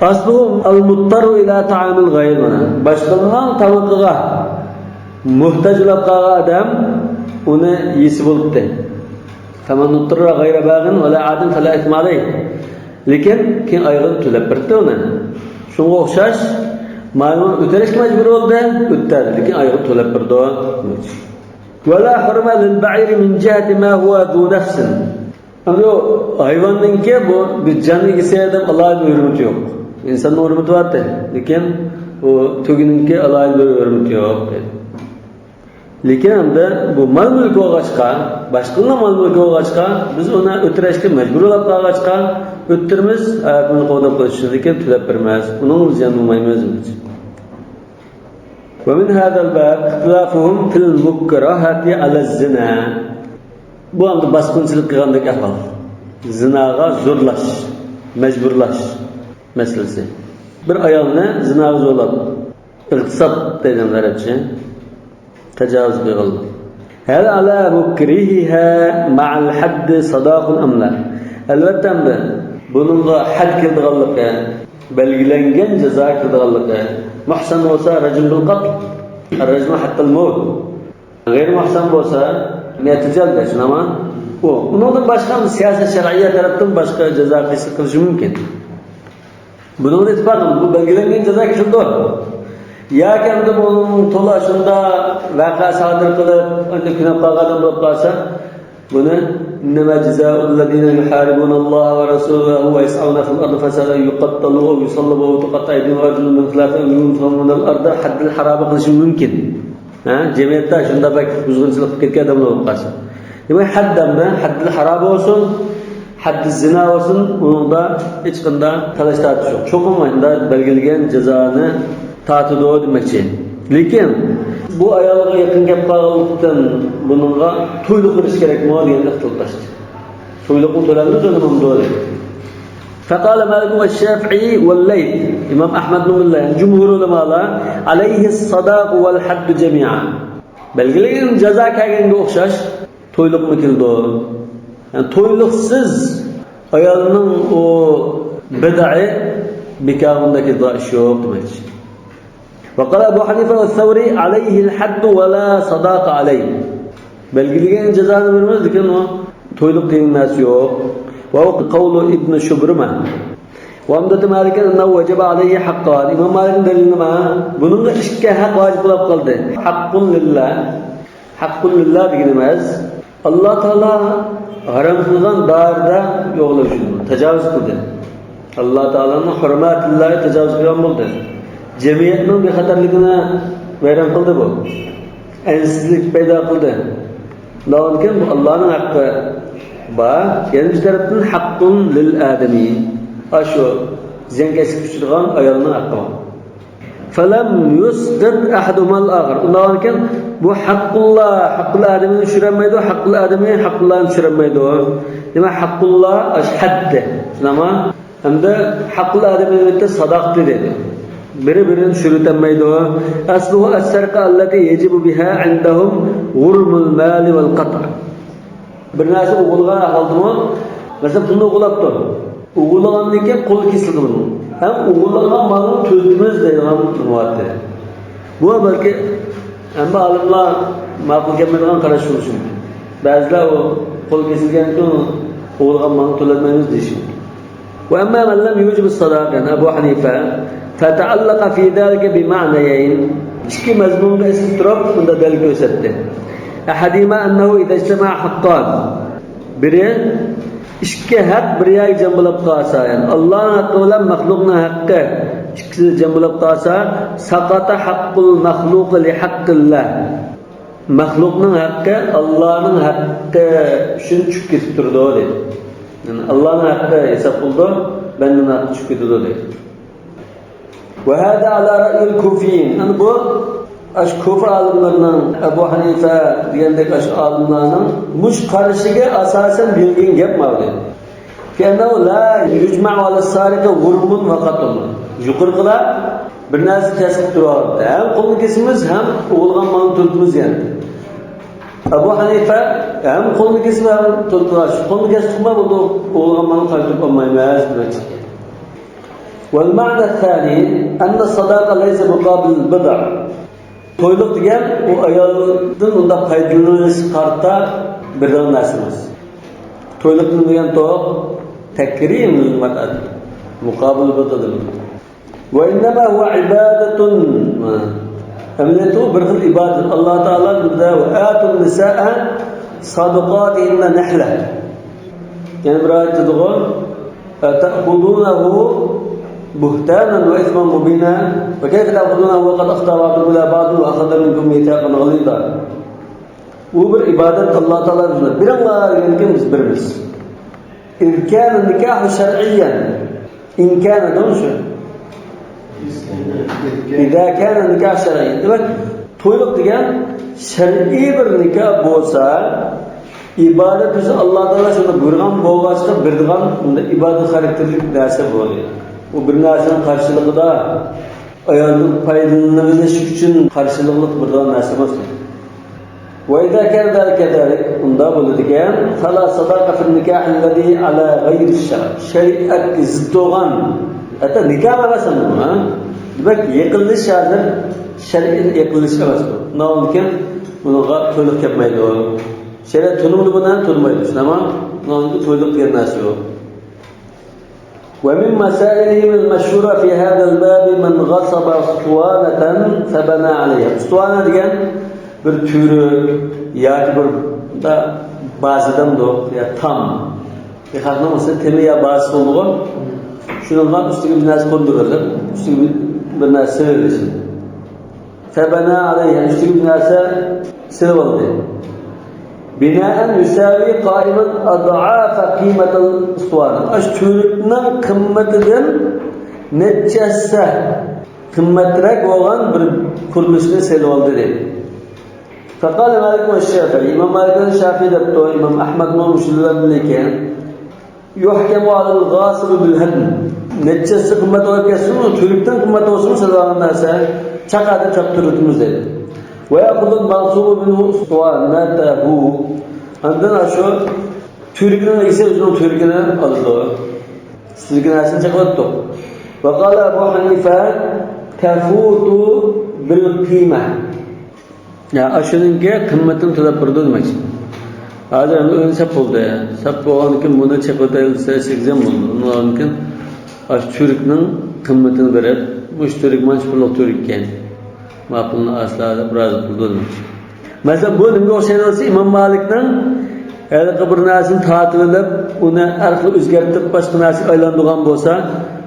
أَصْلُهُ الْمُضْطَرُّ إِلَى طَعَامِ الْغَيْرِ. مانا، باشقىلارنىڭ تامىقىغا موھتاج بولۇپ قالغان ئادەم ئۇنى يېسە بولۇپتۇ. فَمَنِ اضْطُرَّ غَيْرَ بَاغٍ وَلَا عَادٍ فَلَا إِثْمَ عَلَيْهِ. لېكىن كېيىن ئايىغىنى تۆلەپ بېرىپتۇ ئۇنى. شۇنىڭغا ئوخشاش، مايمۇن ئۆتەرىشكە مەجبۇر بولدى، ئۆتەردى، لېكىن ئايىغىنى تۆلەپ بېرىدۇ. وَلَا حُرْمَةَ لِلْبَعِيرِ مِنْ جِهَةِ مَا هُوَ ذُو نَفْسٍ. ئەمدى ئۇ ھايۋاننىڭكى بۇ بىر جان ئىگىسى دەپ ئالاھىدە بىر ھۆرمىتى يوق. ئىنساننىڭ ھۆرمىتى بارتى، لېكىن ئۇ تۆگىنىڭكى ئالاھىدە بىر ھۆرمىتى يوق. لېكىن ئەمدى بۇ مال-مۈلكى بولغاچقا، باشقىلارنىڭ مال-مۈلكى بولغاچقا، بىز ئۇنى ئۆتتۈرۈشكە مەجبۇر بولۇپ قالغاچقا، ئۆتتۈرىمىز، ھاياتىمىزنى قوغداپ قېلىش ئۈچۈن، لېكىن تۆلەپ بېرىمىز. ئۇنىڭغا بىز زىيان بولمايمىز. وَمِنْ هَذَا الْبَابِ اخْتِلَافُهُمْ فِي الْمُكْرَهَةِ عَلَى الزِّنَا. بۇ ئەمدى باسقۇنچىلىق قىلغاندەك ئەھۋال. زىناغا زورلاش، مەجبۇرلاش مەسىلىسى. بىر ئايالنى زىناغا زورلاپ، ئىغتىساب دەيدۇ ئەرەبچە، تاجاۋۇز قىلغانلىق. هَلْ عَلَى مُكْرِهِهَا مَعَ الْحَدِّ صَدَاقٌ أَمْ لَا؟ ئەلۋەتتە، ئەمدى بۇنىڭغا ھەد كېلىدىغانلىقى، بەلگىلەنگەن جازا كېلىدىغانلىقى. مۇھسان بولسا رەجمۇ بىل قەتل، رەجمۇ ھەتتەل مەۋت. غەيرىي مۇھسان بولسا مىئەتى جەلدە، شۇنداقمۇ؟ ئۇ، ئۇنىڭدىن باشقا سىياسەت شەرئىيە تەرەپتىن باشقا جازا تەسىس قىلىشى مۇمكىن. بۇنىڭدا ئىتتىپاق، بۇ بەلگىلەنگەن جازا كېلىدۇ. ياكى ئەمدى بۇنىڭ تولا شۇنداق ۋەقە سادىر قىلىپ، ئەمدى كۈنەپ قالغان ئادەم بولۇپ قالسا، بۇنى إنما جزاء الذين يحاربون الله ورسوله ويسعون في الأرض فسادا أن يقتلوا أو يصلبوا أو تقطع أيديهم وأرجلهم من خلاف أو ينفوا من الأرض، ھەددىل ھارابى قىلىشى مۇمكىن. ھە، جەمئىيەتتە شۇنداق بەك بۇزغۇنچىلىق قىلىپ كەتكەن ئادەملەر بولۇپ قالسا. دېمەك، ھەد دەمدە، ھەددىل ھارابى بولسۇن، ھەددىل زىنا بولسۇن، ئۇنىڭدا ھېچقانداق تالاش تارتىش يوق. چوقۇم مۇنداق بەلگىلىگەن جازانى تارتىدۇ دېمەكچى. لېكىن بۇ ئايالغا يېقىن كەپ قالغانلىقتىن بۇنىڭغا تويلۇق بېرىش كېرەكمۇ دېگەندە ئىختىلاپلاشتى. تويلۇقمۇ تۆلەمدۇ، تۆلىمەمدۇ دېدى. فقال مالك والشافعي والليث، ئىمام ئەھمەدنىڭ بىلەن جۇمھۇر ئۆلىمالار، عليه الصداق والحد جميعا. بەلگىلىگەن جازا كەلگەنگە ئوخشاش تويلۇقمۇ كېلىدۇ. يەنى تويلۇقسىز ئايالنىڭ ئۇ بىدئەسى بىكار، ئۇنداق كېلىدىغان ئىش يوق دېمەكچى. وقال أبو حنيفة والثوري عليه الحد ولا صداق عليه. بەلگىلىگەن جازانى بېرىمىز، لېكىن ئۇ تويلۇق دېگەن نەرسە يوق. وهو قول ابن شبرمة. وعمدة مالك أنه وجب عليه حقان. ئىمام مالىكنىڭ دەلىلى نېمە؟ بۇنىڭغا ئىككى ھەق ۋاجىپ بولۇپ قالدى. حق لله. ھەققۇن لىللا دېگىنىمىز، ئاللا تائالا ھارام قىلغان دائىرىدە يوقلاپ يۈرىدۇ، تاجاۋۇز قىلدى. ئاللا تائالانىڭ ھۆرمەتىللەرگە تاجاۋۇز قىلغان بولدى. جەمئىيەتنىڭ بىخەتەرلىكىنى ۋەيران قىلدى بۇ. ئەنسىزلىك پەيدا قىلدى. ئۇنداقكەن بۇ ئاللانىڭ ھەققى بار. يەنە بىر تەرەپتىن ھەققۇن لىل ئادەمى. ئاشۇ زىيانكەشلىككە ئۇچرىغان ئايالنىڭ ھەققى بار. فلم يسقط أحدهما الآخر. ئۇنداقكەن بۇ ھەققۇللا، ھەققۇل ئادەمىنى چۈشۈرەلمەيدۇ، ھەققۇل ئادەمى ھەققۇللانى چۈشۈرەلمەيدۇ. دېمەك، ھەققۇللا ئاشۇ ھەددى. شۇنداقمۇ؟ ھەمدە ھەققۇل ئادەمىنى ساداقىتى دەيدۇ. بىرى بىرىنى چۈشۈرۈۋېتەلمەيدۇ. أصله السرقة التي يجب بها عندهم غرم المال والقطع. بىر نەرسە ئوغرىلىغان ئەھۋالدىمۇ، مەسىلەن، پۇلنى ئوغرىلاپتۇ. ئوغرىلىغاندىن كېيىن قولى كېسىلىدۇ بۇنىڭ. ھەم ئوغرىلانغان مالنى تۆلىتىمىز دەيدىغان بولۇۋاتتى. بۇ بەلكى ھەممە ئالىملار ماقۇل كەلمەيدىغان قاراش بولۇشى مۇمكىن. بەزىلەر ئۇ قول كېسىلگەندىن كېيىن ئوغرىلىغان مالنى تۆلەتمەيمىز دېيىشى مۇمكىن. وأما من لم يوجب الصداق، يەنى ئەبۇ ھەنىفە، فتعلق في ذلك بمعنيين، ئىككى مەزمۇنغا ئېسىلىپ تۇرۇپ، بۇندا دەلىل كۆرسەتتى. أحدهما أنه إذا اجتمع حقان، بىرى، ئىككى ھەق بىر يەرگە جەم بولۇپ قالسا، يەنى ئاللانىڭ ھەققى بىلەن مەخلۇقنىڭ ھەققى ئىككىسى جەم بولۇپ قالسا، سقط حق المخلوق لحق الله. مەخلۇقنىڭ ھەققى ئاللانىڭ ھەققى ئۈچۈن چۈشۈپ كېتىپ تۇرىدۇ، دەيدۇ. يەنى ئاللانىڭ ھەققى ھېساب بولىدۇ، بەندىنىڭ ھەققى چۈشۈپ كېتىدۇ، دەيدۇ. وهذا على رأي الكوفيين. ئەنە بۇ، ئاشۇ كوفا ئالىملىرىنىڭ، ئەبۇ ھەنىفە دېگەندەك ئاشۇ ئالىملارنىڭ مۇشۇ قارىشىغا ئاساسەن دېيىلگەن گەپ ماۋۇ، دەيدۇ. لأنه لا يجمع على السارق غرم وقطع. يۇقىرىقىلار بىر نەرسە كەسىپ تۇرۇپ، ھەم قولنى كېسىمىز، ھەم ئوغرىلىغان مالنى تۆلىتىمىز دېگەن. ئەبۇ ھەنىفە ھەم قولنى كېسىپ، ھەم تۆلىتىمىز. قولنى كەستۇق ما بولدى، ئوغرىلىغان مالنى قايتۇرۇپ ئالمايمىز دېمەكچى. والمعنى الثاني أن الصداق ليس مقابل البضع. تويلۇق دېگەن ئۇ ئايالدىن ئۇنداق پايدىلىنىش قارىتا بېرىدىغان نەرسە ئەمەس. تويلۇقنى دېگەن توق تەكرىم لىلمەرئەت، مۇقابىل بىر دېدىم. وإنما هو عبادة. ئەمەلىيەتتە ئۇ بىر خىل ئىبادەت. ئاللا تائالا بىردە، وآتوا النساء صدقاتهن نحلة. يەنە بىر ئايەت دېدىغۇ، أتأخذونه بهتانا وإثما مبينا وكيف تأخذونه وقد أفضى بعضكم إلى بعض وأخذ منكم ميثاقا غليظا. بۇ بىر ئىبادەت، ئاللا تائالا بىزنى بېرىڭلار دېگەندىكىن بىز بېرىمىز. إذ كان النكاح شرعيا. إن كان دېدىم شۇ. إذا كان النكاح شرعيا. دېمەك، تويلۇق دېگەن شەرئىي بىر نىكاھ بولسا، ئىبادەت ئۆزى ئاللا تائالا شۇنى بۇيرۇغان بولغاچقا بېرىدىغان بۇنداق ئىبادەت خاراكتېرلىك نەرسە بولدى. ئۇ بىر نەرسىنىڭ قارشىلىقىدا، ئايالدىن پايدىلىنىۋېلىش ئۈچۈن قارشىلىقلىق بېرىدىغان نەرسە ئەمەس. وإذا كان ذلك كذلك، ئۇنداق بولىدىكەن، فلا صداق في النكاح الذي على غير الشرع. شەرىئەتكە زىت بولغان، ھەتتا نىكاھ ئەمەس ئەمدى بۇ، ھە؟ دېمەك، يېقىنلىشىش ھازىر شەرئىي يېقىنلىشىش ئەمەس بۇ. ئۇنداق بولىدىكەن، بۇنىڭغا تويلۇق كەلمەيدۇ. شەرىئەت تونۇمىدۇ بۇنى، تونۇمايدۇ. شۇنداقمۇ؟ بۇنىڭغا تويلۇق دېگەن نەرسە يوق. ومن مسائلهم المشهورة في هذا الباب من غصب أسطوانة فبنى عليها. ئۇستۇۋانە دېگەن بىر تۈۋرۈك ياكى بىر بازا دەمدۇق يا تام. بىر خەقنىڭ مەسىلەن تېمى يا بازىسى بولىدىغۇ. شۇنىڭغا ئۈستىگە بىر نەرسە قوندۇرۇۋېلىپ، ئۈستىگە بىر، بىر نەرسە سېلىۋېلىش. فبنى عليها، ئۈستىگە بىر نەرسە سېلىۋالدى. بناء يساوي قائما أضعاف قيمة الأسطوانة. ئاشۇ تۈۋرۈكنىڭ قىممىتىدىن نەچچە ھەسسە قىممەترەك بولغان بىر قۇرۇلۇشنى سېلىۋالدى دەيدۇ. فقال مالك والشافعي، ئىمام مالىك بىلەن شافىئى دەپتۇ، ئىمام ئەھمەدمۇ مۇشۇلار بىلەن ئىكەن. يحكم على الغاصب بالهدم. نەچچىسى قىممەت بولۇپ كەتسىمۇ، تۈركتىن قىممەت بولسىمۇ، سېلىۋالغان نەرسە چاقا دەپ چاپتۇرۇۋېتىمىز دەيدۇ. ويأخذ المغصوب منه اسطوانته. ئاندىن شۇ تۈركنىڭ ئىگىسى ئۆزىنىڭ تۈركىنى ئالىدۇ. سىزگە نەرسىنى چېقىۋەتتۇق. وقال أبو حنيفة تفوت بالقيمة. يا، ئاشۇنىڭكى قىممىتىنى تۆلەپ بېرىدۇ دېمەكچى. ھازىر ئەمدى ئۆينى سەپ بولدى. سەپ بولغاندىن كېيىن بۇنى چېقىۋېتەيلى دېسە، سىزگە زىيان بولىدۇ. ئۇنىڭدىن كېيىن ئاشۇ تۈركنىڭ قىممىتىنى بېرىپ، مۇشۇ تۈرك مانچە پۇللۇق تۈرك ئىكەن. ماقۇلنى ئاسلا دەپ رازى قىلىدۇ دېمەكچى. مەسىلەن، بۇ نېمىگە ئوخشايدۇ دېسە، ئىمام مالىكنىڭ ھېلىقى بىر نەرسىنى تارتىۋېلىپ، ئۇنى ھەر خىل ئۆزگەرتىپ، باشقا نەرسىگە ئايلاندۇرغان بولسا،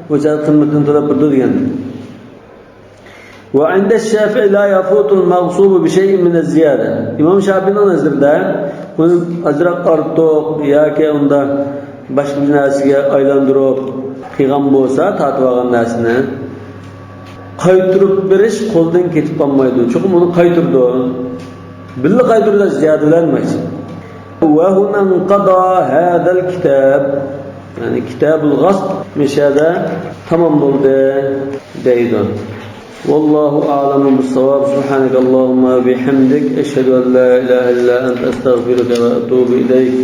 بۇ چاغدا قىممىتىنى تۆلەپ بېرىدۇ دېگەن. وعند الشافعي لا يفوت المغصوب بشيء من الزيادة. ئىمام شافىئىنىڭ نەزىرىدە ئۇنى ئازراق ئارتۇق ياكى ئۇندا باشقا بىر نەرسىگە ئايلاندۇرۇپ قىلغان بولسا، تارتىپ ئالغان نەرسىنى قايتۇرۇپ بېرىش قولدىن كېتىپ قالمايدۇ. چوقۇم ئۇنى قايتۇرىدۇ. بىللە قايتۇرىدۇ زىيادە بىلەن دېمەكچى. وهنا انقضى هذا الكتاب. يەنى كىتابۇل غەسب مۇشۇ يەردە تامام بولدى دەيدۇ. والله أعلم بالصواب. سبحانك اللهم وبحمدك، أشهد أن لا إله إلا أنت، أستغفرك وأتوب إليك.